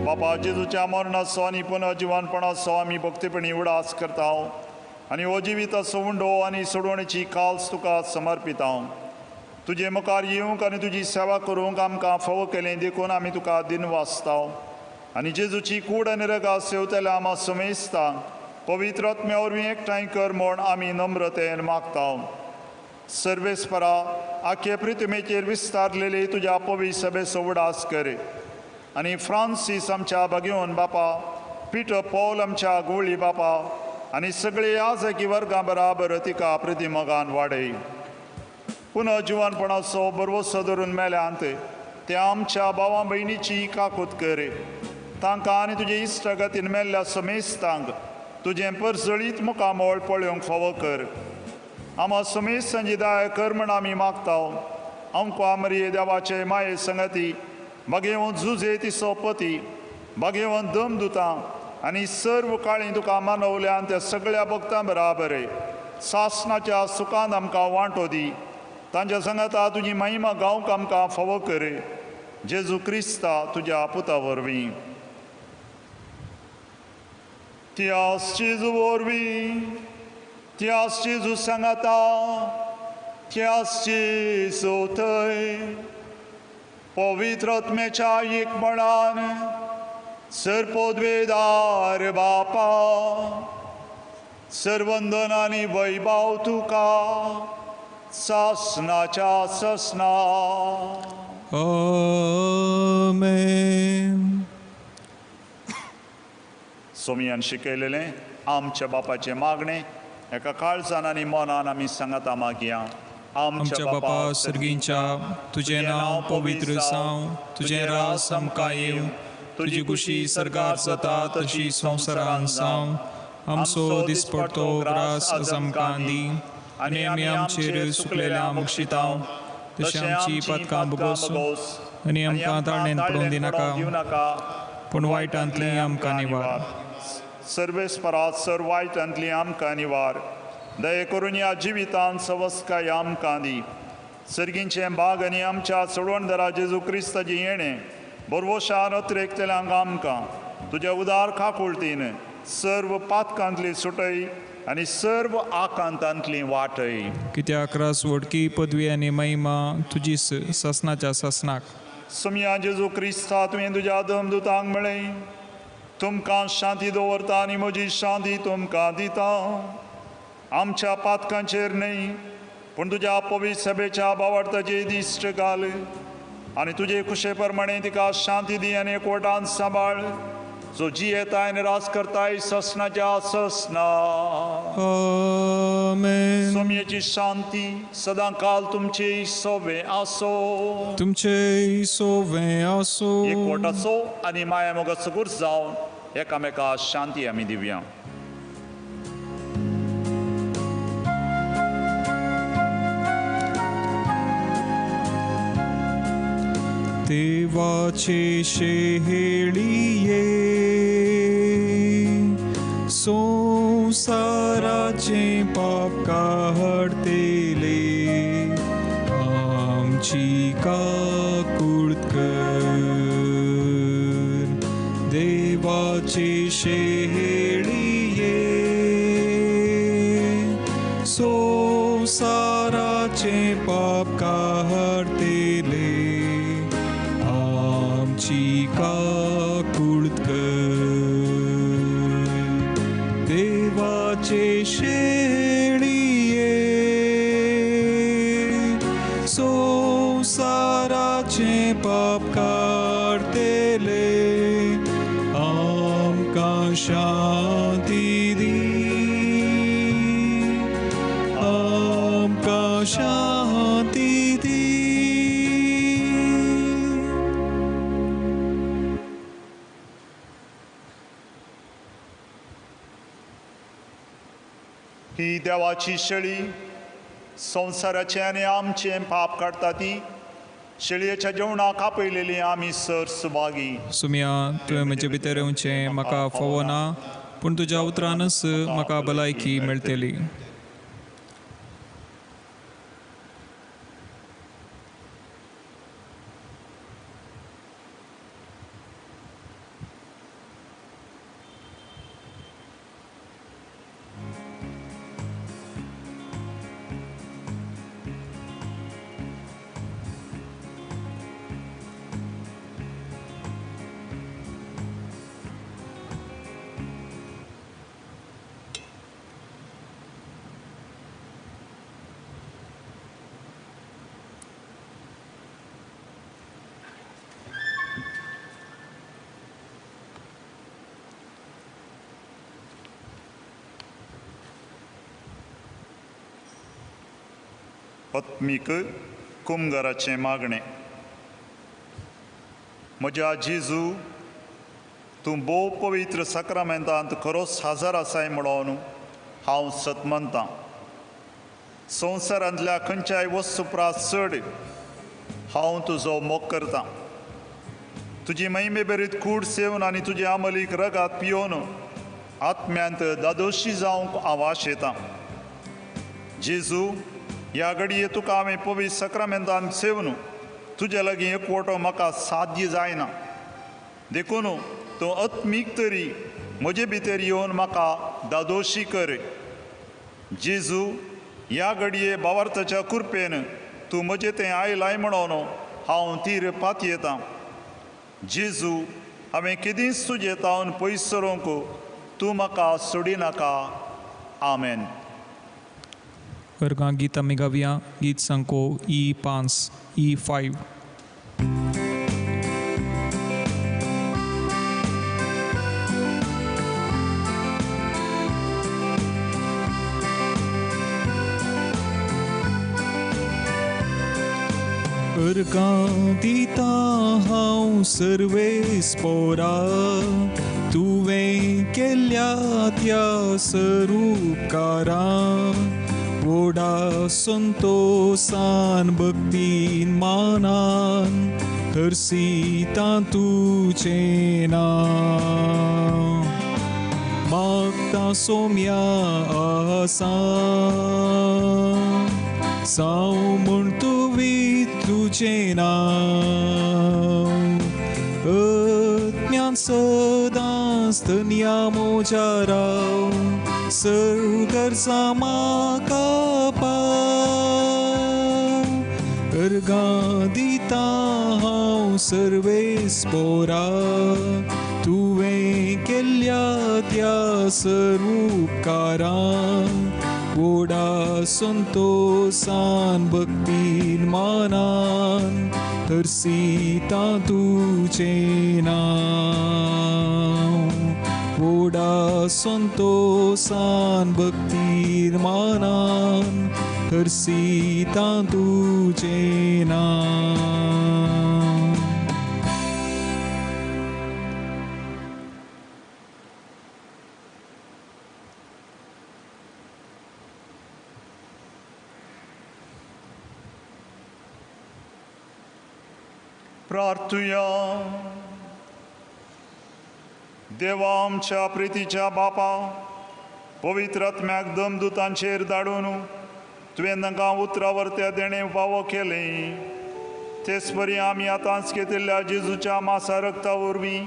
बापा जेजूच्या मरणाचो आनी पुनर्जिवनपणाचो आमी भक्तीपणी उडास करता आनी हो जिविताचो उंडो आनी सोडवणेची काल्स तुका समर्पिता. तुजे मुखार येवंक आनी तुजी सेवा करूंक आमकां फावो केलें देखून आमी तुका दिनवासता. आनी जेजूची कूड आनी रगात सेवतल्या आमा समेस्ता पवित्र आत्म्या वरवीं एकठांय कर म्हूण आमी नम्रतेन मागता. सर्वेस्परा आखे पृथ्वीचेर विस्तारलेली तुज्या पवित्र सभेचो उडास कर आनी फ्रांसीस आमच्या भाग्योन बापा, पिटर पॉल आमच्या गोळी बापा आनी सगळे याजकी वर्गां बराबर तिका प्रतिमगान वाडय. पुनर्जिवनपणाचो भरवसो धरून मेल्यांत त्या आमच्या भावा भयणीची काकूत कर. तांकां आनी तुजे इश्टागतीन मेल्ल्या समेस्तांक तुजें परजळीत मुखामळ पळोवंक फावो कर. आमा समेस्तांची दया कर म्हण आमी मागता. आमकां मरिये देवाचे माये संगती भागेवन जुजे तिचो पती भागेवन दम दुता आनी सर्व काळी तुका मानवल्यान त्या सगळ्या भक्तां बराबर सासनाच्या सुखान आमकां वांटो दी. तांच्या सांगाता तुजी महिमा गावंक आमकां फावो कर. जेजू क्रिस्ता तुज्या पुता वरवीं. त्यास जेजू वरवीं, त्यास जेजू सांगाता, त्यास जेजू थंय पवित्र आत्म्याच्या एकमणान सर्पोद्वेदार बापा सर्वंदन आनी वैभव तुका सासनाच्या ससना. आमेन. सोमियान शिकयलेलें आमच्या बापाचें मागणें एका काळजान आनी मनान आमी सांगाता मागया. आमच्या बापा सर्गींच्या, तुजें नांव पवित्र जावं, तुजें राज आमकां येवं, तुजी खुशी सर्गार जाता तशी संवसारान जावं. आमचो दिसपडतो ग्रास आज आमकां दी आनी आमी आमचेर सुकलेल्या बक्षिता तशी आमची पातकां भोगोस आनी आमकां ताळणेन पडून दिनाका, पूण वायटांतली आमकां निवार. सर्वेस्परात सर वायटांतली आमकां निवार. दये करून ह्या जिवितान सवस्काय आमकां दी. सर्गींचें बाग आनी आमच्या सोडवणदारा जेजू क्रिस्ताचें येणें बरवशान अत्रेकतल्यांक आमकां तुज्या उदार काकुळतीन सर्व पातकांतली सुटय आनी सर्व आकांतांतली वाटय. कित्याक रास वडकी पदवी आनी महिमा तुजी सासनाच्या सासनाक. सोमया जेजू क्रिस्ता तुवें तुज्या दमदुतांक म्हळें, तुमकां शांती दवरता आनी म्हजी शांती तुमकां दिता. आमच्या पातकांचेर न्हय पूण तुज्या पवित्र सभेच्या बावार्थाचे दिश्ट घाल आनी तुजे खुशे प्रमाणे तिका शांती दी आनी एकवटान सांबाळ, जो जियेताय आनी राज करताय ससनाच्या ससना. आमेन. सोमयेची शांती सदां काल तुमचे सोवे आसो. तुमचे सोवे आसो. एकवटाचो आनी माया मोगाचो गुर्ज जावन एकामेका शांती आमी दिवया. देवाचे शेळये संवसाराचे पाप काडतले आमची काकूळत कर. देवाचे शेळये संवसाराचे पाप काडटले आमची काकूळत कर. देवाचे शेळये संवसाराचे पाप काडटले आमकां शांती दी, आमकां शांती दी. ही देवाची शेळी संवसाराचें आनी आमचें पाप काडटा ती शेळयेच्या जेवणाक आपयलेली आमी सर सुभागी. सुमिया, तुवें म्हजे भितर येवचें म्हाका फावो ना, पूण तुज्या उतरानच म्हाका भलायकी मेळटली. आत्मीक कुमगाराचें मागणें. म्हज्या जेजू, तूं भोव पवित्र साक्रामेंतांत खरोच हाजर आसाय म्हणून हांव सत मानतां. संवसारांतल्या खंयच्याय वस्तू प्रास चड हांव तुजो मोग करतां. तुजी महिमे बेरीत कूड सेवन आनी तुजी आमलीक रगात पियोवन आत्म्यांत दादोशी जावंक हांव आशेतां. जेजू, ह्या घडये तुका हांवें पवित्र साक्रामेंतान सेवन तुजे लागीं एकवटो म्हाका साध्य जायना, देखून तूं आत्मीक तरी म्हजे भितर येवन म्हाका दादोशी कर. जेजू, ह्या घडये भावार्थाच्या कृपेन तूं म्हजें तें आयलाय म्हणून हांव तीर पातयेतां. जेजू, हांवें केदींच तुजें तावन पयस सरूंक तूं म्हाका सोडिनाका. आमेन. वर्गां गीत आमी गावया. गीत सांको E5 E5. अर्गां दिता हांव सर्वेस पोरा, तुवें केल्या त्या सरूपकारा. व्हडा संतोसान भक्तीन मानान हर्सितां तुजें नांव. मागता सोम्या आसा साव म्हूण तुवी तुजें नांव. आत्म्यान सदांच धन्या म्हज्या राव, सर्व गरजा म्हाका पाव. अर्गां दिता हांव सर्वेस पोरा, तुवें केल्या त्या सरूपकारा. व्हडा संतोसान भक्तीन मानान हर्सितां तुजें नांव. व्हडा संतोसान भक्तीन मानान हर्सितां तुजें नांव. प्रार्थुया. देवा आमच्या प्रितीच्या बापा, पवित्र आत्म्याक दमदुतांचेर धाडून तुवें तांकां उतरावर त्या देणें फावो केलें. तेच परी आमी आतांच घेतिल्ल्या जेजूच्या मासा रक्ता वरवीं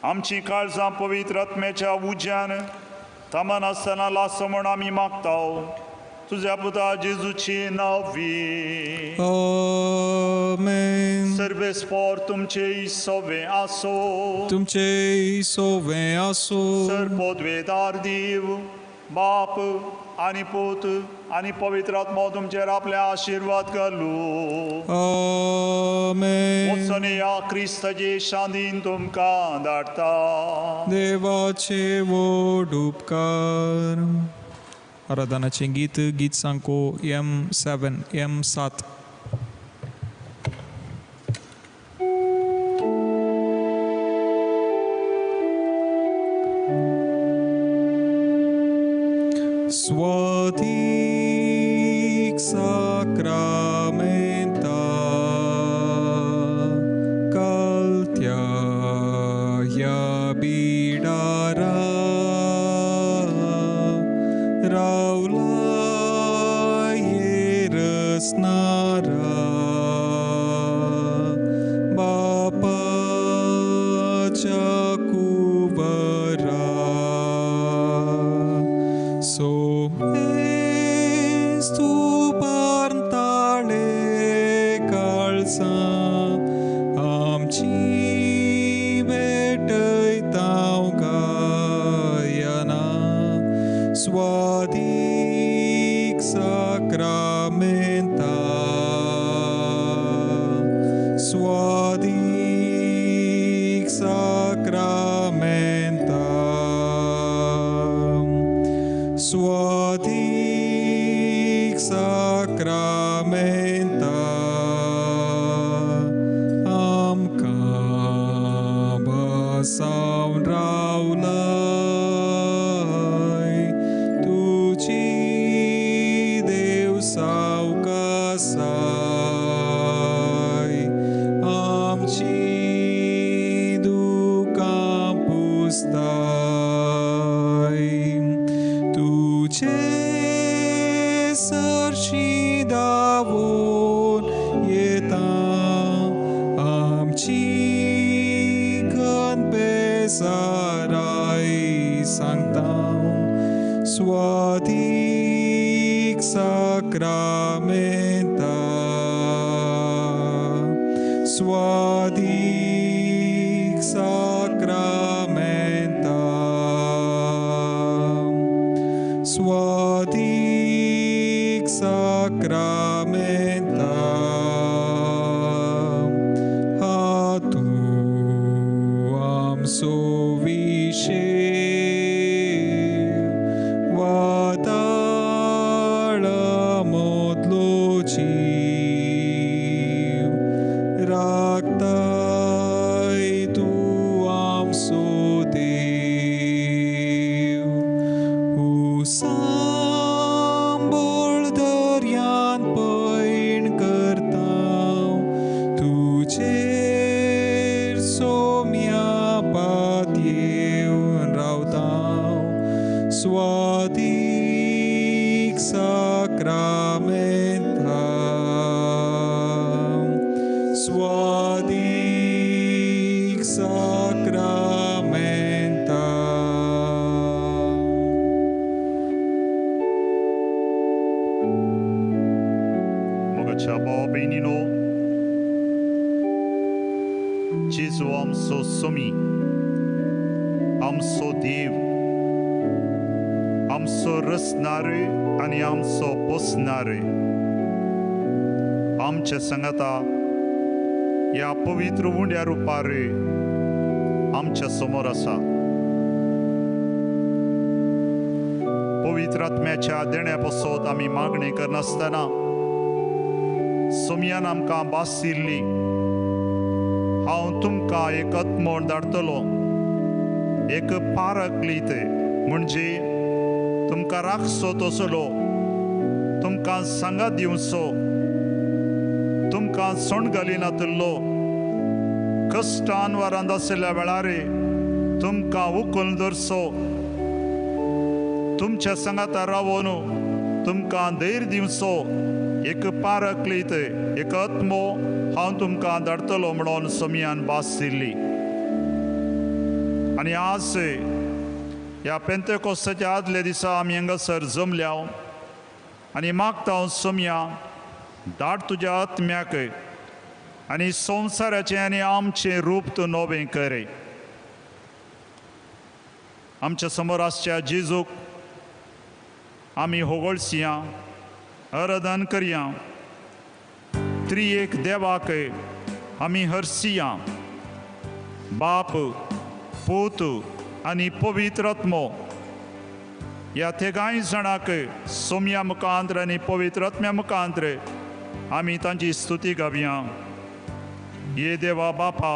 आमची काळजां पवित्र आत्म्याच्या उज्यान थांबनासतना लासो म्हूण आमी मागता तुझ्या पुता जेजूची नांवी. आमेन. सर्वेस्पोर तुमचे सोवे आसो. तुमचे सोवे आसो. सर पदवेदार देव बाप आनी पूत आनी पवित्र आत्मो तुमचेर आपले आशिर्वाद घालू. आमेन. वचून या क्रिस्ताचे शांतीन तुमकां धाडटा. देवाचे व्हड उपकार. आराधनाचें गीत, गीत सांको M7 M7. Swadik sacramenta kaltya ya bidara raula yerasnara bapa chakuvara so tu parntale kalsa amchi vetaytav gayana swadik sacramenta swadik sacramenta swadik sacramenta amka basaun raulai tuji Dev saukasai amchi dukam pustai tuce sarși davon eta amci când pe sarai sanctam swadik sacramenta swadik sacramenta swadik sacramenta hatu am sovishe vatala modlochi raktai tu am sodev usambol दर्यान पैण करता तुजेर सोम्या पात येवन रावता स्वादीक साक्रामेंता स्वादीक साक्रामेंता. मोगाच्या भाव भयणीनो, जेजू आमचो सोमी, आमचो देव, आमचो रचणार आनी आमचो पोसणार आमच्या सांगाता ह्या पवित्र उंड्या रुपार आमच्या समोर आसा. पवित्र आत्म्याच्या देण्या पासत आमी मागणी करनासतना सोमयान आमकां भास दिल्ली, हांव तुमकां एक आत्मोण धाडटलो, एक पारकलीत, म्हणजे तुमकां राखचो तसलो, तुमकां सांगात दिवचो, तुमकां सोण घालिनातलो, कश्टान वारांत आशिल्ल्या वेळार तुमकां उखलून धरचो, तुमच्या सांगाता रावून तुमकां धैर्य दिवचो एक पारकलीत एक आत्मो हांव तुमकां धाडटलो म्हणून सोमयान भास दिल्ली. आनी आज ह्या पेंतेकोस्ताच्या आदल्या दिसा आमी हांगासर जमल्या आनी मागता हांव सोमया धाड तुज्या आत्म्याक आनी संवसाराचें आनी आमचें रूप तूं नवें करे. आमच्या समोर आसच्या जेजूक आमी होगळसिया आराधन करया. त्रिएक देवाक आमी हरसिया. बाप पूत आनी पवित्र आत्मो ह्या तेगांय जाणांक सोमया मुखांत्र आनी पवित्र आत्म्या मुखांत्र आमी तांची स्तुती गावया. ये देवा बापा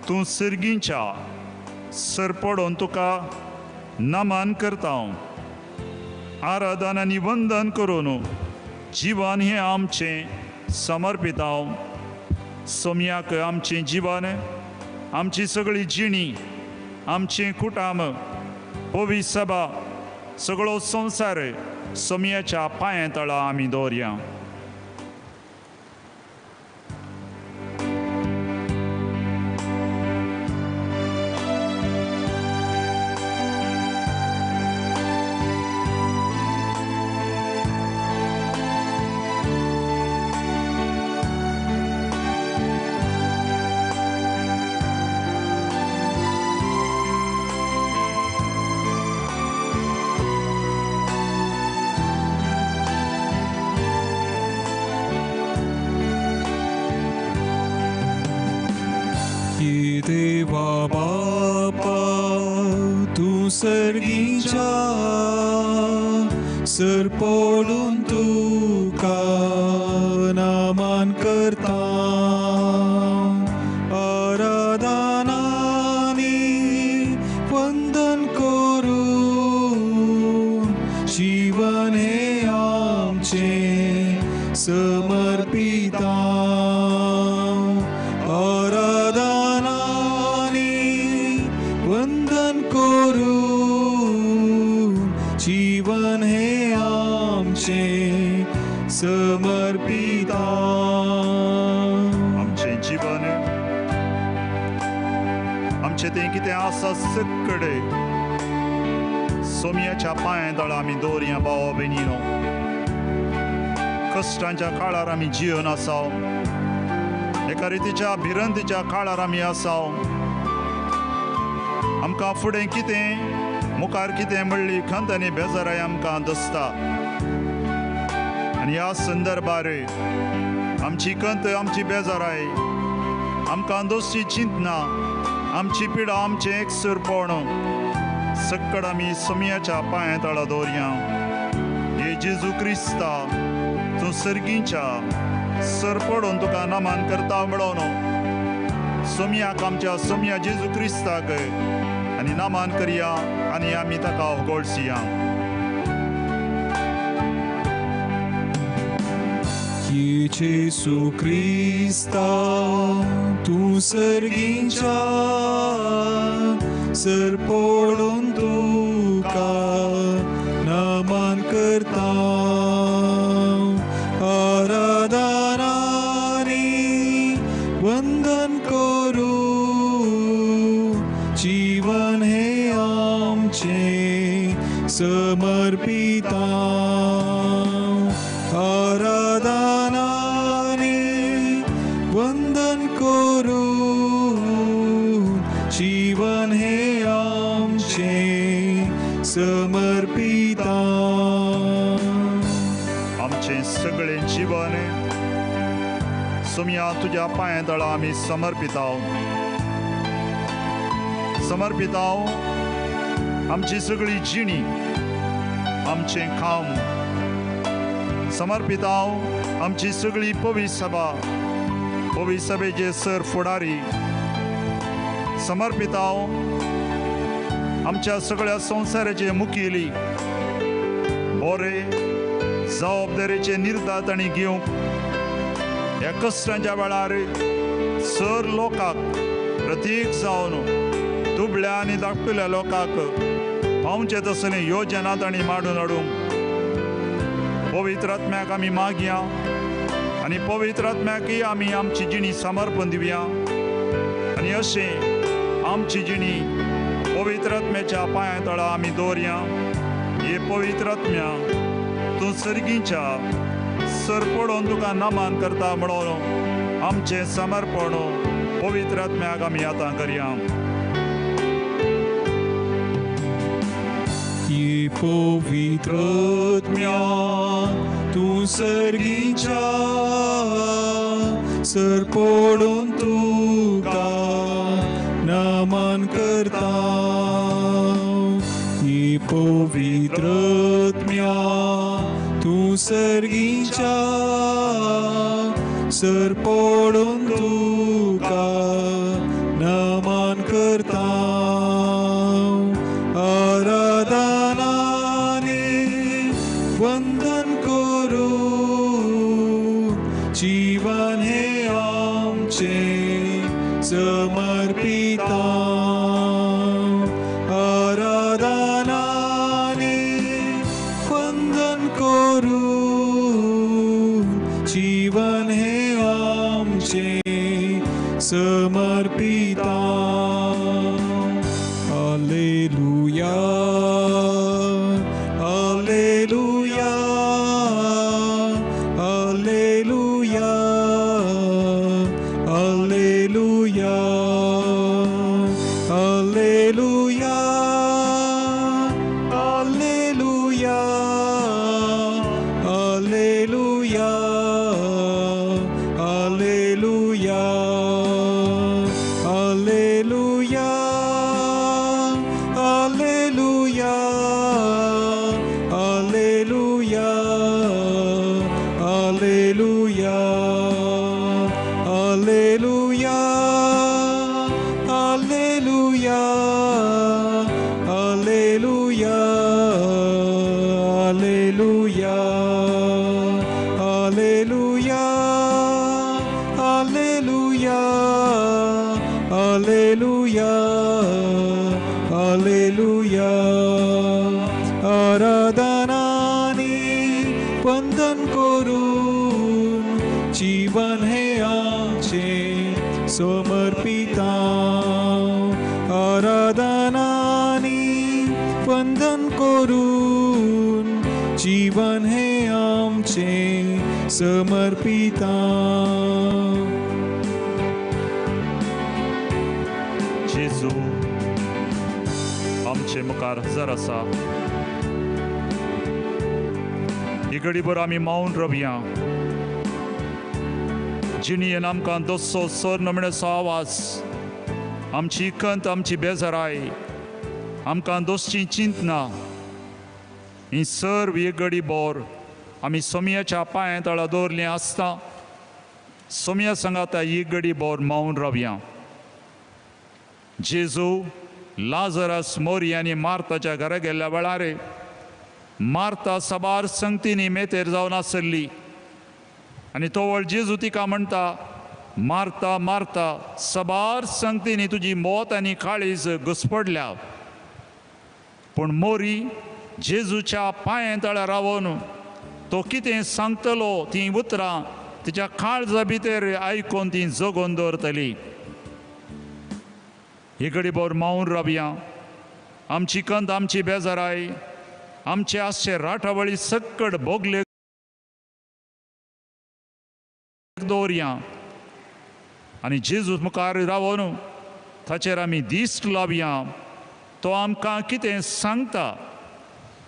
तूं सिर्गींच्या सरपडून तुका नमन करता. आराधन आनी वंदन करून जिवन हें आमचें समर्पिता. सोमयाक आमचें जिवन आमची सगळी जिणी आमचें कुटाम पवी सभा सगळो संवसार सोमयाच्या पांया तळा आमी दवरया. देवा बापा तूं सर्गीच्या सरपडून तुका नमन करता. आराधनानी वंदन करून जीवन हें आमचें समर्पिता. जीवन हे आमचे समर्पिता. आमचें जीवन आमचें तें कितें आसा सगळे सोमयाच्या पांया तळा आमी दवरया. भाव भयणीनो कश्टांच्या काळार आमी जिवन आसा. एका रितीच्या भिरंतीच्या काळार आमी आसा. आमकां फुडें कितें मुखार कितें म्हणली खंत आनी बेजाराय आमकां दसता. आनी ह्या संदर्भार आमची खंत आमची बेजाराय आमकां दोसची चिंतना आमची पिडा आमचें एकसुरपण सक्कड आमी सोमयाच्या पांया तळा दवरया. हे जेजू क्रिस्ता तूं सर्गींच्या सरपडून तुका नमन करता म्हणून सोमयाक आमच्या सोमया जेजू क्रिस्ताक आनी नमन करया आनी आमी ताका होगोळसिया. जेजू क्रिस्ता तूं सर्गींच्या सरपडून तुका नमन करता. आराधनानी वंदन करून जीवन हे आमचें समर्पिता. आराधनानी वंदन करून जीवन हे आमचें समर्पिता. आमचें सगळें जीवन सोमया तुज्या पांया तळा आमी समर्पिता. समर्पिता आमची सगळी जिणी आमचें काम समर्पिता. आमची सगळी पवी सभा पवी सभेचे सर फुडारी समर्पिता. आमच्या सगळ्या संवसाराचे मुखेली बरे जबाबदारेचे निर्धार तांणी घेवंक ह्या कश्टांच्या वेळार सर लोकांक प्रतीक जावन दुबळ्या आनी धाकटुल्या लोकांक पावचें तसलें योजना तांणी मांडून हाडूंक पवित्र आत्म्याक आमी मागया. आनी पवित्र आत्म्याकय आमी आमची जिणी समर्पण दिवया आनी अशें आमची जिणी पवित्र आत्म्याच्या पांया तळा आमी दवरया. हे पवित्र आत्म्या तूं सर्गीच्या सर पडोवन तुका नमन करता म्हणून आमचें समर्पण पवित्र आत्म्याक आमी आतां करया. ये पवित्र आत्म्या तूं सर्गीच्या सर पडोवन तुका नमन करता. ये पवित्र आत्म्या तूं सर्गीच्या सर पडोवन तुका नमन करता. आराधनाने वंदन करू जीवन हे आमचे समर्पिता. आराधनाने वंदन करू जीवन हे आमचे समर्पिता. Alleluia, Alleluia, Alleluia, Alleluia, Alleluia, Alleluia, Alleluia, Alleluia, Alleluia, Alleluia, Alleluia, Alleluia, Alleluia, Alleluia, Alleluia, Alleluia, Alleluia, Alleluia, Alleluia, Alleluia. आराधनाने वंदन करून जीवन हे आमचे समर्पिता. आराधनाने वंदन करून जीवन हे आमचे समर्पिता. जेजू आमचे मुखार हजर आसा. ही घडीभर आमी मावन रावया. जिणेन आमकां दोसो सर नमण्याचो आवाज, आमची खंत, आमची बेजाराय, आमकां दोसची चिंतना, ही सर्व ही घडीभर आमी सोमयाच्या पांया तळा दवरलीं आसता. सोमया सांगाता ही घडीभर मावन रावया. जेजू लाजरस मोरी आनी मार्ताच्या घरा गेल्ल्या वेळार मार्ता साबार संगतींनी मेतेर जावन आसली आनी तो वळ जेजू तिका म्हणटा, मार्ता मार्ता, साबार संगतींनी तुजी मौत आनी काळीज घुसपडल्या. पूण मोरी जेजूच्या पांये तळा रावन तो कितें सांगतलो तीं उतरां तिच्या काळजा भितर आयकून ती जगोवन दवरतली. ही घडीभर मावन रावया. आमची कंत, आमची बेजाराय, आमचे आसचे राठावळी सक्कड भोगले दवरया आनी जेजू मुखार रावन ताचेर आमी दिश्ट लावया. तो आमकां कितें सांगता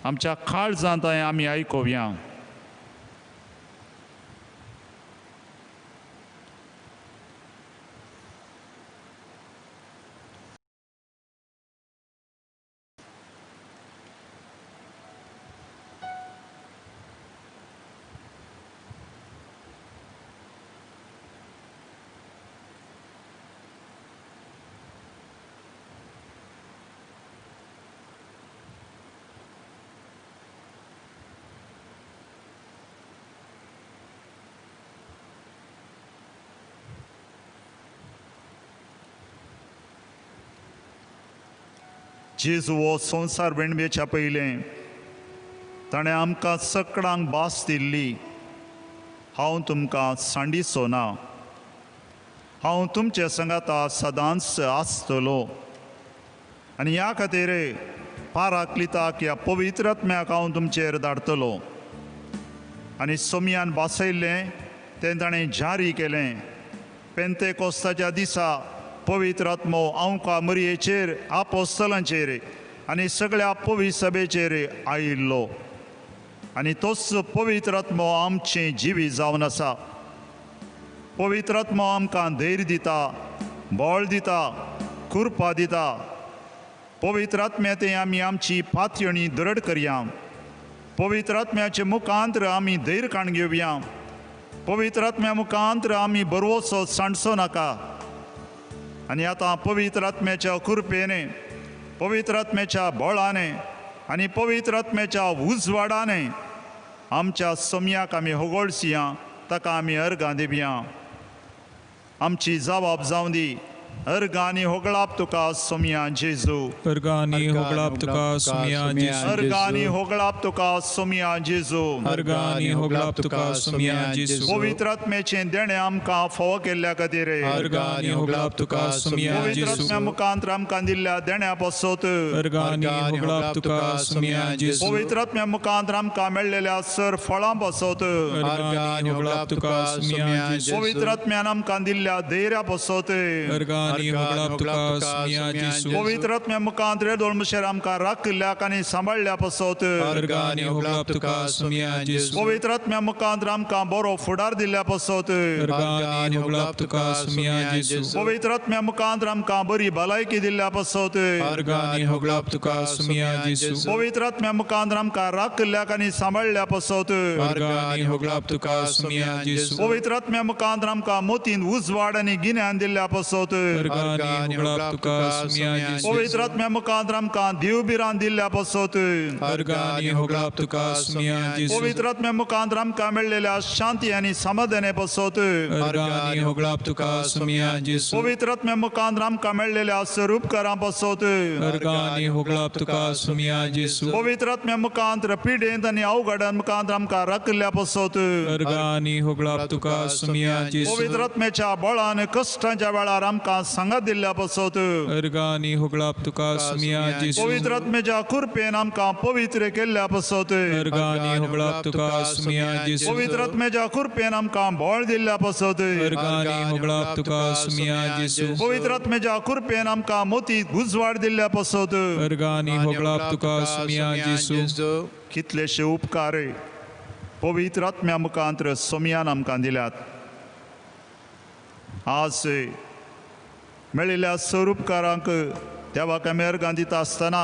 आमच्या काळजांत आमी आयकुया. जेजू हो संवसार वेणवेच्या पयलें ताणें आमकां सकडांक भास दिल्ली. हांव तुमकां सांडिचो ना, हांव तुमचे संगाता सदांच आसतलो। आनी ह्या खातीर पाराक्लिताक ह्या पवित्र आत्म्याक हांव तुमचेर धाडटलो। आनी सोमयान भासयल्लें तें ताणें जारी केलें। पेंतेकोस्ताच्या दिसा पवित्र आत्मो आमकां मरयेचेर, आपोस्तलांचेर आनी सगळ्या पवित्र सभेचेर आयिल्लो आनी तोच पवित्र आत्मो आमचें जिवीत जावन आसा। पवित्र आत्मो आमकां धैर्य दिता, बळ दिता, कृपा दिता। पवित्र आत्म्या ते आमी आमची पातयणी दृढ करया। पवित्र आत्म्याचे मुखांतर आमी धैर्य काण घेवया। पवित्र आत्म्या मुखांतर आमी बरवचो सांडचो नाका। आनी आतां पवित्र आत्म्याच्या कृपेने, पवित्र आत्म्याच्या बळाने आनी पवित्र आत्म्याच्या उजवाडाने आमच्या सोमयाक आमी होगोळसिया, ताका आमी अर्गां दिवया। आमची जबाब जावं दी। अर्गां आनी होगळाप तुका सोमया जेजू। अर्गां आनी होगळाप तुका सोमया जेजू। अर्गां आनी होगळाप तुका सोमया जेजू। अर्गां आनी होगळाप तुका सोमया जेजू। पवित्र आत्म्याचें देणें आमकां फावो केल्ल्या खातीर अर्गां आनी होगळाप तुका सोमया पवित्र जेजू। आत्म्या मुखांत आमकां दिल्ल्या देण्या पासत अर्गां आनी होगळाप तुका सोमया जेजू। पवित्र आत्म्या मुखांत आमकां मेळ्ळेल्या सर फळां पासत अर्गां आनी होगळाप तुका सोमया जेजू। पवित्र आत्म्यान आमकां दिल्ल्या धैर्या पासत अर्गां आनी होगळाप तुका सोमया जेजू। पवित्र आत्म्या मुखांत रेदोळ मुशेर आमकां राखिल्ल्याक आनी सांबाळ्ळ्या पासत अर्गां आनी होगळाप तुका सोमया जेजू। पवित्र आत्म्या मुखांत आमकां बरो फुडार दिल्ल्या पासत अर्गां आनी होगळाप तुका सोमया जेजू। पवित्र आत्म्या मुखांत आमकां बरी भलायकी दिल्ल्या पासत अर्गां आनी होगळाप तुका सोमया जेजू। पवित्र आत्म्या मुखांत आमकां राखिल्ल्याक आनी सांबाळ्ळ्या पासत अर्गां आनी होगळाप तुका सोमया जेजू। पवित्र आत्म्या मुखांत आमकां मोतीन उजवाड आनी गिन्यान दिल्ल्या पासत अर्गां आनी होगळाप तुका सोमया जेजू। पवित्र आत्म्या मुखांत आमकां देव भिरांत दिल्ल्या पासत अर्गां आनी होगळाप तुका सोमया जेजू। पवित्र आत्म्या मुखांत आमकां मेळ्ळेल्या शांती आनी समाधाने पासत अर्गां आनी होगळाप तुका सोमया जेजू। पवित्र आत्म्या मुखांत आमकां मेळ्ळेल्या स्वरूपकारां पासत अर्गां आनी होगळाप तुका सोमया जेजू। पवित्र आत्म्या मुखांत पिडेंत आनी अवघडां मुखांत आमकां राखिल्ल्या पासत अर्गां आनी होगळाप तुका सोमया जेजू। पवित्र आत्म्याच्या बळान कश्टांच्या वेळार आमकां सांगात दिल्ल्या पासत अर्गां आनी होगळाप तुका सोमया जेजू। पवित्र आत्म्याच्या कृपेन आमकां पवित्र केल्ल्या पासत अर्गां आनी होगळाप तुका सोमया जेजू। पवित्र आत्म्याच्या कृपेन आमकां बळ दिल्ल्या पासत अर्गां आनी होगळाप तुका सोमया जेजू। पवित्र आत्म्याच्या कृपेन आमकां मोती उजवाड दिल्ल्या पासत अर्गां आनी होगळाप तुका सोमया जेजू। कितलेशे उपकार पवित्र आत्म्या मुखांत सोमयान आमकां दिल्यात। आज मेळिल्ल्या स्वरूपकारांक देवाक आमी अर्गां दिता आसतना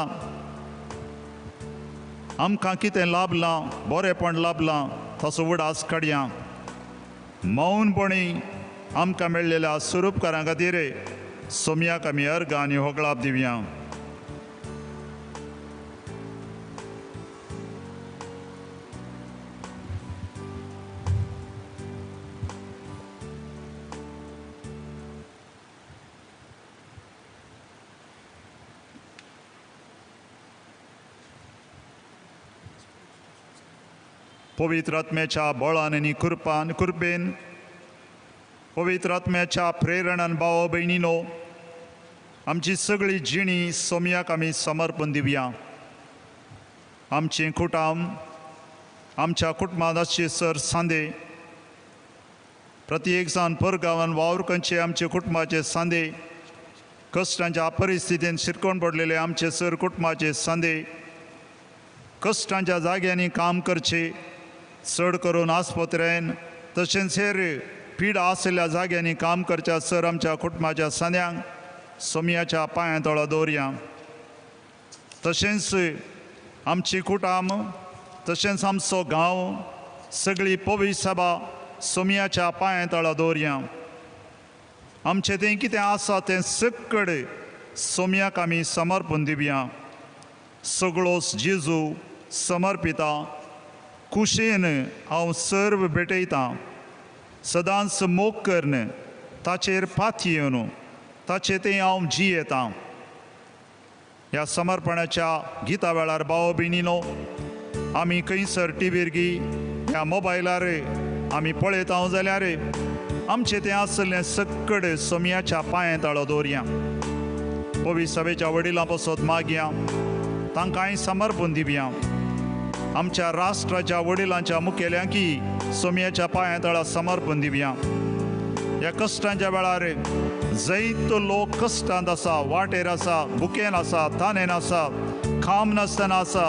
आमकां कितें लाभलां, बरेपण लाभलां ताचो उडास काडया। मौनपणी आमकां मेळिल्ल्या स्वरूपकारां खातीर सोमयाक आमी अर्गां आनी होगळाप दिवया। पवित्र आत्म्याच्या बळान आनी कृपान कृपेन पवित्र आत्म्याच्या प्रेरणान भाव भयणीनो आमची सगळी जिणी सोमयाक आमी समर्पण दिवया। आमचें कुटुंब, आमच्या कुटुंबांत आसचे सर सांदे, प्रत्येक जाण परगांवान वावर करचे आमचे कुटुंबाचे सांदे, कश्टांच्या परिस्थितीन शिरकोण पडलेले आमचे सर कुटुंबाचे सांदे, कश्टांच्या जाग्यांनी काम करचे, चड करून आस्पत्रेन तशेंच हेर पिडा आशिल्ल्या जाग्यांनी काम करच्या सर आमच्या कुटुंबाच्या सांद्यांक सोमयाच्या पांयां तळा दवरया। तशेंच आमची कुटुंब, तशेंच आमचो गांव, सगळी पवित्र सभा सोमयाच्या पांयां तळा दवरया। आमचें तें कितें आसा तें सगळे सोमयाक आमी समर्पण दिवया। सगळो जेजू समर्पिता कुशेन हांव सर्व भेटयतां, सदांच मोग करन ताचेर पातयेवन ताचेर तें हांव जियेतां। ह्या समर्पणाच्या गिता वेळार भाव भयणीनो आमी खंयसर टिवीर गी ह्या मोबायलार आमी पळयता जाल्यार आमचें तें आसलें सक्कड सोमयाच्या पांये ताळो दवरया. पवित्र सभेच्या वडिलां पासत मागया, तांकांय समर्पण दिवया. आमच्या राष्ट्राच्या वडिलांच्या मुखेल्यांकी सोमयाच्या पांया तळा समर्पण दिवया. ह्या कश्टांच्या वेळार जैत लोक कश्टांत आसा, वाटेर आसा, भुकेन आसा, तानेन आसा, खाम नासतना आसा,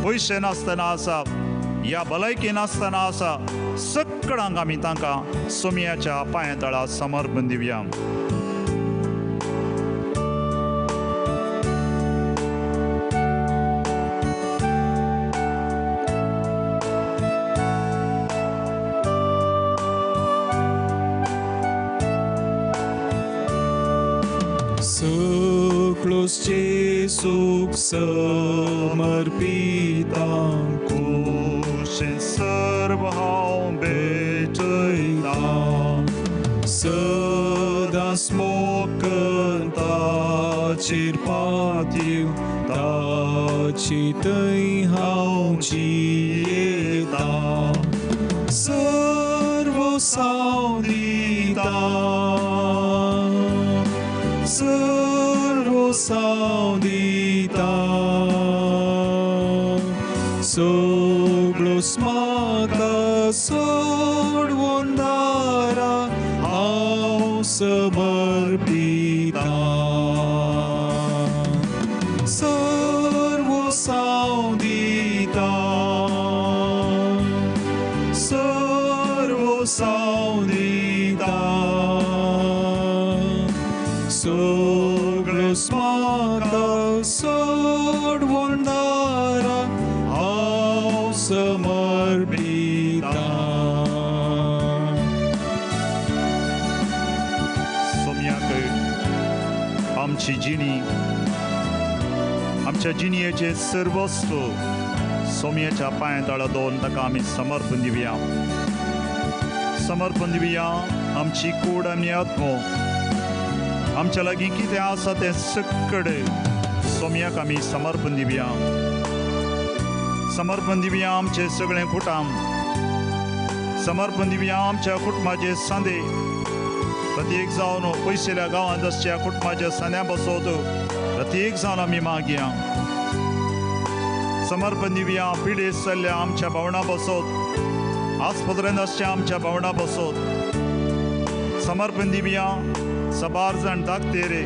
पयशे नासतना आसा, ह्या भलायकी नासतना आसा, सगळ्यांक आमी तांकां सोमयाच्या पांया तळा समर्पण दिवया. जेसूक समर्पितां कुशीन सर्व हांव भेटयतां, सदांच मोकन ताचेर पातयेवन ताचे थंय हांव जियेतां, सर्व साव दितां, सर्व साव दितां, सगळोच म्हाका सोडून दारा हांव समर्पितां, सर्व साव दितां, सर्व साव दितां, सगळोच म्हाका सोडून दारा हांव समर्पितां. सोमयाक आमची जिणी, आमच्या जिणयेचें सर्वस्व सोमयाच्या पांया तळा दोन ताका आमी समर्पण दिवया. समर्पण दिवया आमची कूड आनी आत्मो, आमच्या लागीं कितें आसा तें सक्कड सोमयाक आमी समर्पण दिवया. समर्पण दिवया आमचें सगळें कुटाम, समर्पण दिवया आमच्या कुटुंबाचे सांदे, प्रत्येक जावन पयसुल्ल्या गांवांत आसच्या कुटुंबाच्या सांद्या बसोत प्रत्येक जावन आमी मागया. समर्पण दिवया पिडेस्त जाल्ल्या आमच्या भावणां बसोत, आस्पत्रेंत आसच्या आमच्या भावणां बसोत. समर्पण दिवया सबार जाण दाखतेरे,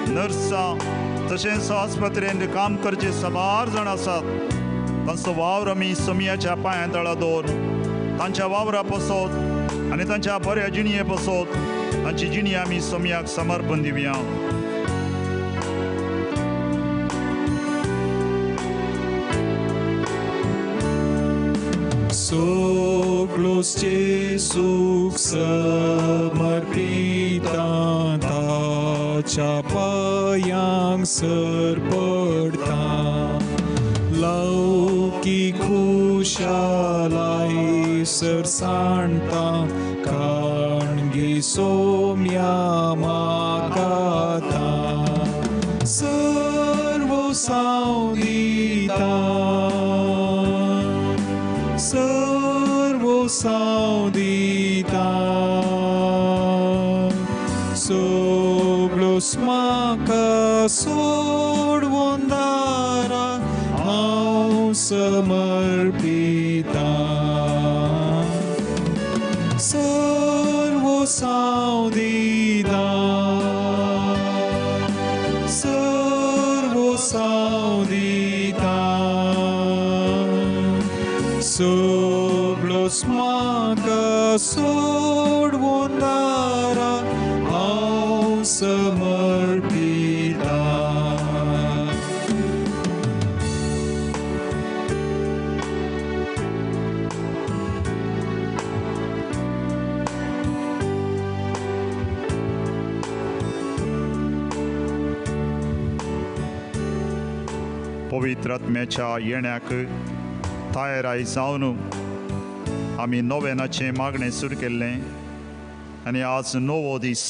नर्सां, तशेंच आस्पत्रेंत काम करचे सबार जाण आसात, तांचो वावर आमी सोमयाच्या पांया तळा दवरून तांच्या वावरा पसत आनी तांच्या बऱ्या जिणये पसत तांची जिणी आमी सोमयाक समर्पण दिवया. सगळोच जेसूक समर्पितां ताच्या पांयांक सर पडतां, लौकीक खुशालाय सरसाणतां, काणगी सोम्या म्हाका आतां, सर्व साव दितां, सर्व साव दितां, सगळोच म्हाका सोडून दारा हांव समर्पितां, सर्व साव दितां, सर्व साव दितां, सगळोच म्हाका सोडून दारा हांव समर्पितां. पवित्र आत्म्याच्या येण्याक तयाराय जावन आमी नोवेनाचें मागणें सुरू केल्लें आनी आज नवो दीस.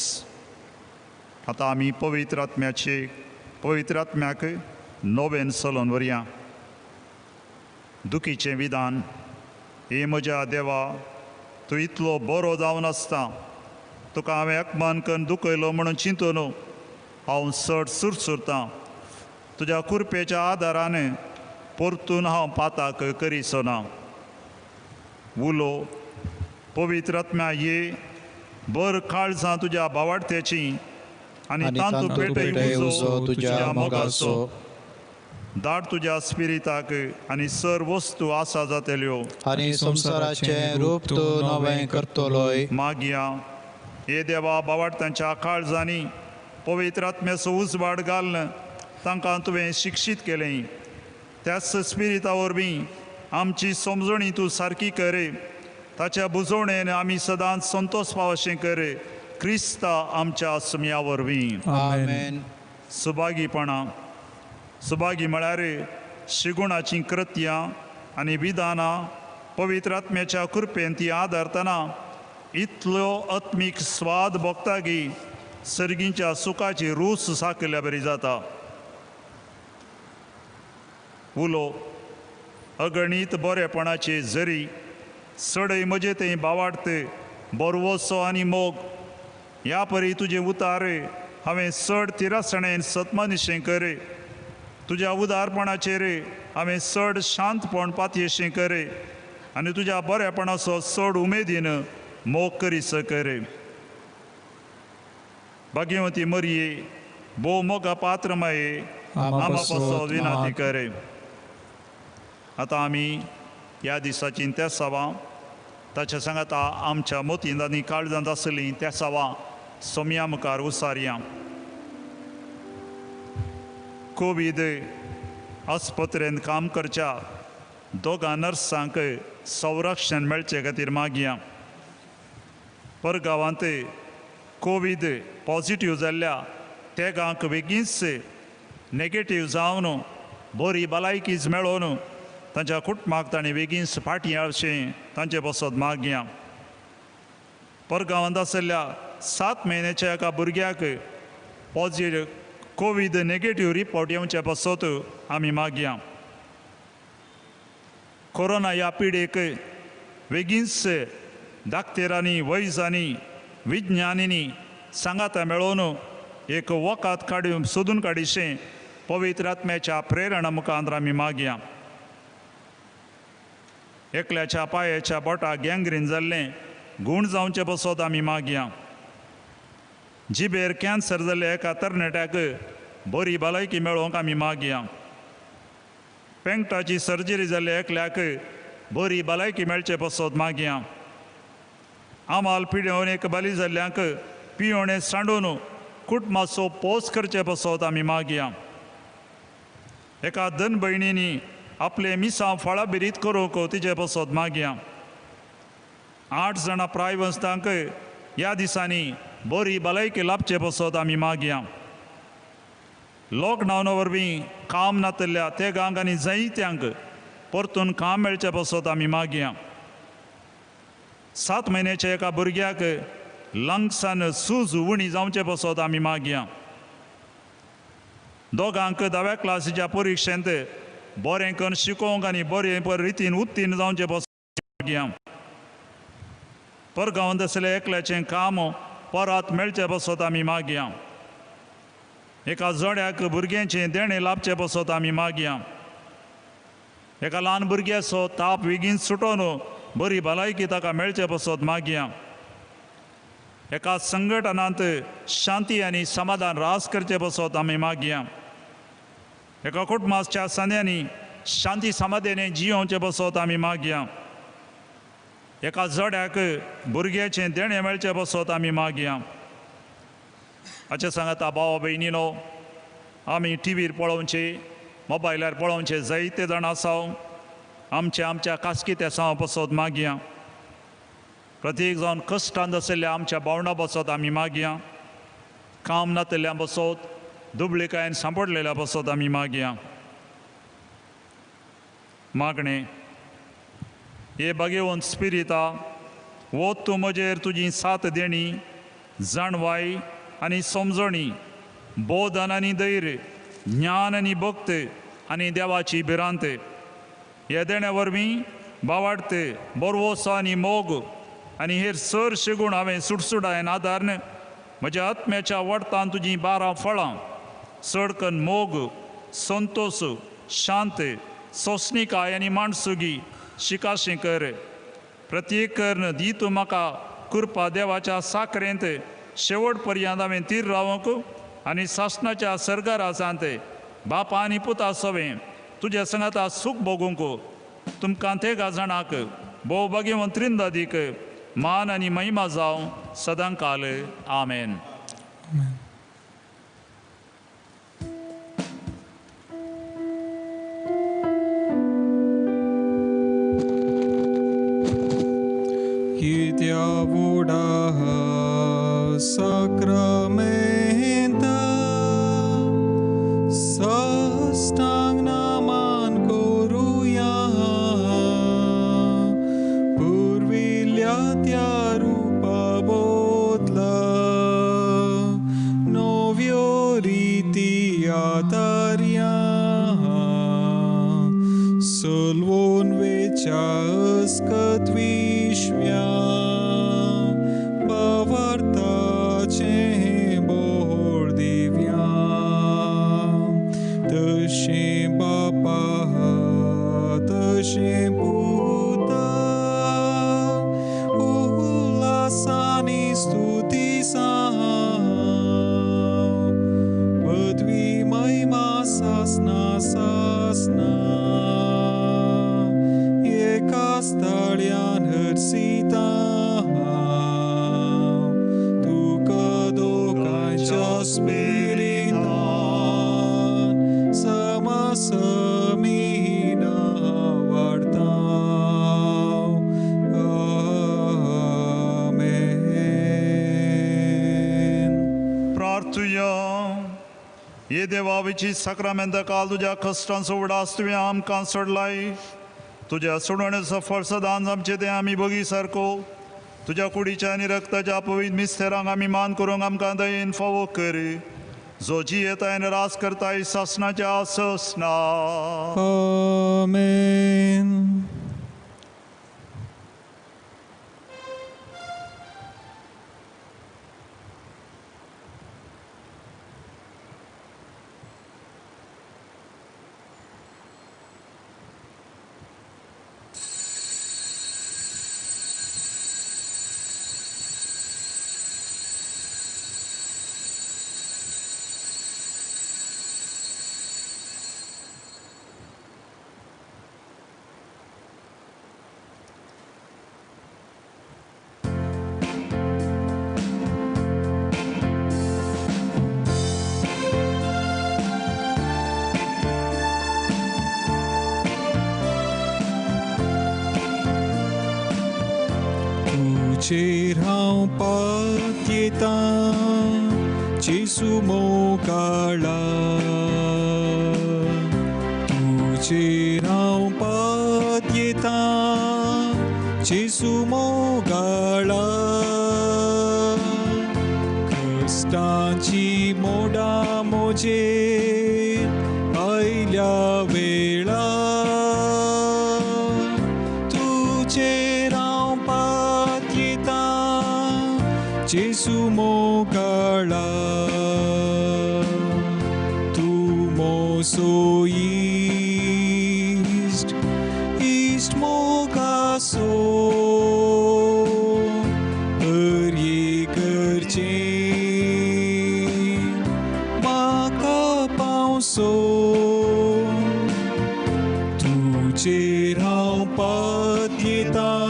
आतां आमी पवित्र आत्म्याचे पवित्र आत्म्याक नोवेन चलोवन व्हरया. दुखीचें विधान. हे म्हज्या देवा, तूं इतलो बरो जावन आसता. तुका हांवें अपमान करून दुखयलो म्हणून चिंतून हांव चड सुरसुरतां. तुज्या कुरपेच्या आदारान परतून हांव पाताक करिसो ना. उलो पवित्र आत्म्या ये, बर काळजां तुज्या भावाडत्याची आनी तांतू पेटय उजो तुज्या मोगाचो. दाट तुज्या स्पिरिताक आनी सर वस्तू आसा जातल्यो आनी संवसाराचें रूप तूं नवें करतलोय. मागया हे देवा, भावाडत्यांच्या काळजांनी पवित्र आत्म्याचो उजवाड घालून तांकां तुवें शिक्षीत केलें. त्याच स्पिरिता वरवीं आमची समजणी तूं सारकी कर. ताच्या बुजवणेन आमी सदांच संतोष पावशें कर. क्रिस्ता आमच्या सुम्या वरवीं. आमेन. सुभागीपणां. सुभागी म्हळ्यार शिगुणाचीं कृत्यां आनी विधानां पवित्र आत्म्याच्या कृपेन ती आदारतना इतलो आत्मीक स्वाद भोगता की सर्गीच्या सुखाची रूच साकयल्या बरी जाता. उलो अगणीत बरेपणाचे जरी सडय म्हजे थंय बावाडत बरवसो आनी मोग ह्या परी तुजे उतार हांवें चड तिरासणेन सतमानिशें कर. तुज्या उदारपणाचेर हांवें चड शांतपण पातयेशें कर आनी तुज्या बरेपणाचो चड उमेदीन मोग करीस कर. भाग्यवती मरये, भोव मोगा पात्र माये, आमा पासो विनाती कर. आतां आमी ह्या दिसाची तेसावां ताच्या सांगाता आमच्या मोतींत आनी काळजांत आसलीं तेसावां सोम्या मुखार उसारया. कोवीड आस्पत्रेंत काम करच्या दोगां नर्सांक संरक्षण मेळचे खातीर मागया. परगांवांत कोवीड पॉजिटीव जाल्ल्या तेगांक बेगीनच नेगेटीव जावन बरी भलायकीच मेळोवन तांच्या कुटुंबाक तांणी बेगीन फाटीं हाडचें तांचे बसत मागया. परगांवांत आशिल्ल्या 7 म्हयन्याच्या एका भुरग्याक पॉजिटीव कोवीड नेगेटीव रिपोर्ट येवचे पासत आमी मागया. कोरोना ह्या पिडेक बेगीनच डाक्टरांनी, वैजांनी, विज्ञानींनी सांगाता मेळोवन एक वखद काडून सोदून काडिशें पवित्र आत्म्याच्या प्रेरणा मुखार आमी मागया. एकल्याच्या पांयाच्या बोटाक गँग्रीन जाल्लें गूण जावचे पासत आमी मागया. जिबेर कॅन्सर जाल्ल्या एका तरणाट्याक बरी भलायकी मेळोवंक आमी मागया. पेंगटाची सर्जरी जाल्ल्या एकल्याक बरी भलायकी मेळचे पासत मागया. आमाल पिडेवन एक बली जाल्ल्यांक पियोणे सांडून कुटुंबाचो पोस करचे पासत आमी मागया. एका धन भयणींनी आपले मिसां फळां बेरीत करूंक तिचे पासत मागया. 8 जाणां प्रायवंतांक ह्या दिसांनी बरी भलायकी लाभचे पासत आमी मागया. लॉकडावना वरवीं काम नातल्या तेगांक आनी जायत्यांक परतून काम मेळचे पासत आमी मागया. 7 म्हयन्याच्या एका भुरग्याक लंग्सान सूज उणी जावचे पासत आमी मागया. दोगांक 10व्या क्लासीच्या परिक्षेंत बरें करून शिकोवंक आनी बरें रितीन उत्तीर्ण जावचे पासत मागया. परगांवांत आसलें एकल्याचें काम परत मेळचे पासत आमी मागया. एका जोड्याक भुरग्यांचें देणें लाभचें पासत आमी मागया. एका ल्हान भुरग्याचो ताप बेगीन सुटोवन बरी भलायकी ताका मेळचे पासत मागया. एका संघटनांत शांती आनी समाधान रास करचे पासत आमी मागया. एका कुटुंबाच्या सांद्यांनी शांती समाधाने जियोवचे पासत आमी मागया. एका जोड्याक भुरग्याचें देणें मेळचे पासत आमी मागया. हाचे सांगाता भाव भयणीनो, आमी टिवीर पळोवचे, मोबायलार पळोवचे जायते जाण आसा. आमच्या आमच्या खासगी तेसांव पासत मागया. प्रत्येक जावन कश्टांत आशिल्ल्या आमच्या भावंडा पासत आमी मागया. काम नातिल्ल्या पासत, दुबळिकायेन सांपडलेल्या पासत आमी मागया. मागणें. हे भाग्यवंत स्पिरिता, वत तूं म्हजेर तुजी साथ देणी, जाणवाय आनी समजणी, बोधन आनी धैर्य, ज्ञान आनी भक्त आनी देवाची भिरांत. ह्या देण्या वरवीं बावाडते बरवसो आनी मोग आनी हेर चडशे गूण हांवें सुडसुडायन आदारन म्हज्या आत्म्याच्या वडतान तुजीं 12 फळां चड कन्न मोग, संतोश, शांत, सोंसणीकाय आनी माणसुगी शिकाशी कर. प्रत्येक कर्ण दी तूं म्हाका कृपा देवाच्या साखरेंत शेवट पर्यंत हांवें तीर रावंक आनी सासणाच्या सर्गाराजांत बापा आनी पुता सवें तुज्या संगाता सूख भोगूंक. तुमकां तेगा जाणाक भोव भाग्यवंत त्रिंदादीक मान आनी महिमा जावं सदां काल. आमेन. कित्या वोडा साक्रामेंता साष्टांग नमन करुया पुर्विल्ल्या त्या रुपा बदला नव्यो रिती आतार्या सलवून वेच्या अस्कत विश्व्या भावार्थाचें बोर दिव्या तशें बापा तशें पुता उल्हासानी स्तुती पदवी महिमा सासना सासना एका स्थाळ्यान हर्षिता तुका दोगांच्या स्पिरितान समसमीना वाडता. आमेन. प्रार्थुया. हे देवावीची साक्रामेंता काल तुज्या कश्टांचो उडास तुवें आमकां सोडलाय. तुज्या सोडवणेचो फळ सदांच आमचे तें आमी बगी सारको तुज्या कुडीच्या आनी रक्ताच्या पवित्र मिस्तेरांक आमी मान करूंक आमकां दयेन फावो कर, जो जियेताय आनी राज करताय सासणाच्या ससना. आमेन. तुजेर हांव पातयेतां जेजू मोगाळा तुजेर हांव पातयेतां जेजू मोगाळा कश्टांची मोडां म्हजेर आयल्या वेळा तुजेर हांव पातयेतां जेजू मोगाळा तूं म्हजो इश्ट इश्ट मोगासो हर एक करचें म्हाका पावसो तुजेर हांव पातयेतां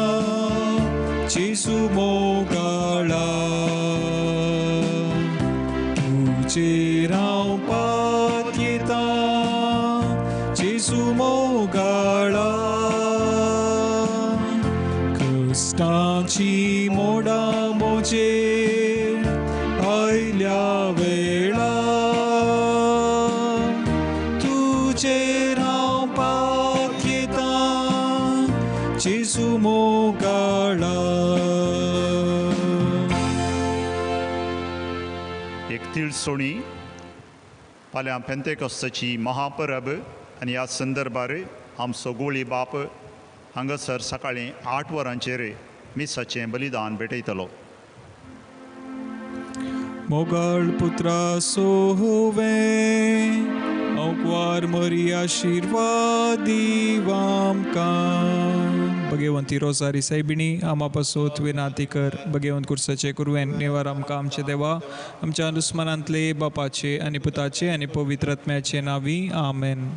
जेजू मोगाळा तुजेर हांव पातयेतां जेजू मोगाळा कश्टांची मोडां म्हजेर आयल्या वेळा तुजेर हांव पातयेतां जेजू मोगाळा. एक तिळसोणी फाल्यां पेंतेकोस्ताची महापरब आनी ह्या संदर्भार आमचो गोळी बाप हांगासर सकाळीं 8 वरांचेर मिसाचें बलिदान भेटयतलो. मोगाळ पुत्रा सोवे औंकवार मरी आशिर्वाद आमकां. भगवंती रोजारी सायबिणी आमा पासत विनाती कर. भगवंत कुर्साचे कुरवेन निवार आमकां आमचे देवा आमच्या दुस्मनांतले बापाचे आनी पुताचे आनी पवित्र आत्म्याचे नांवी आमेन.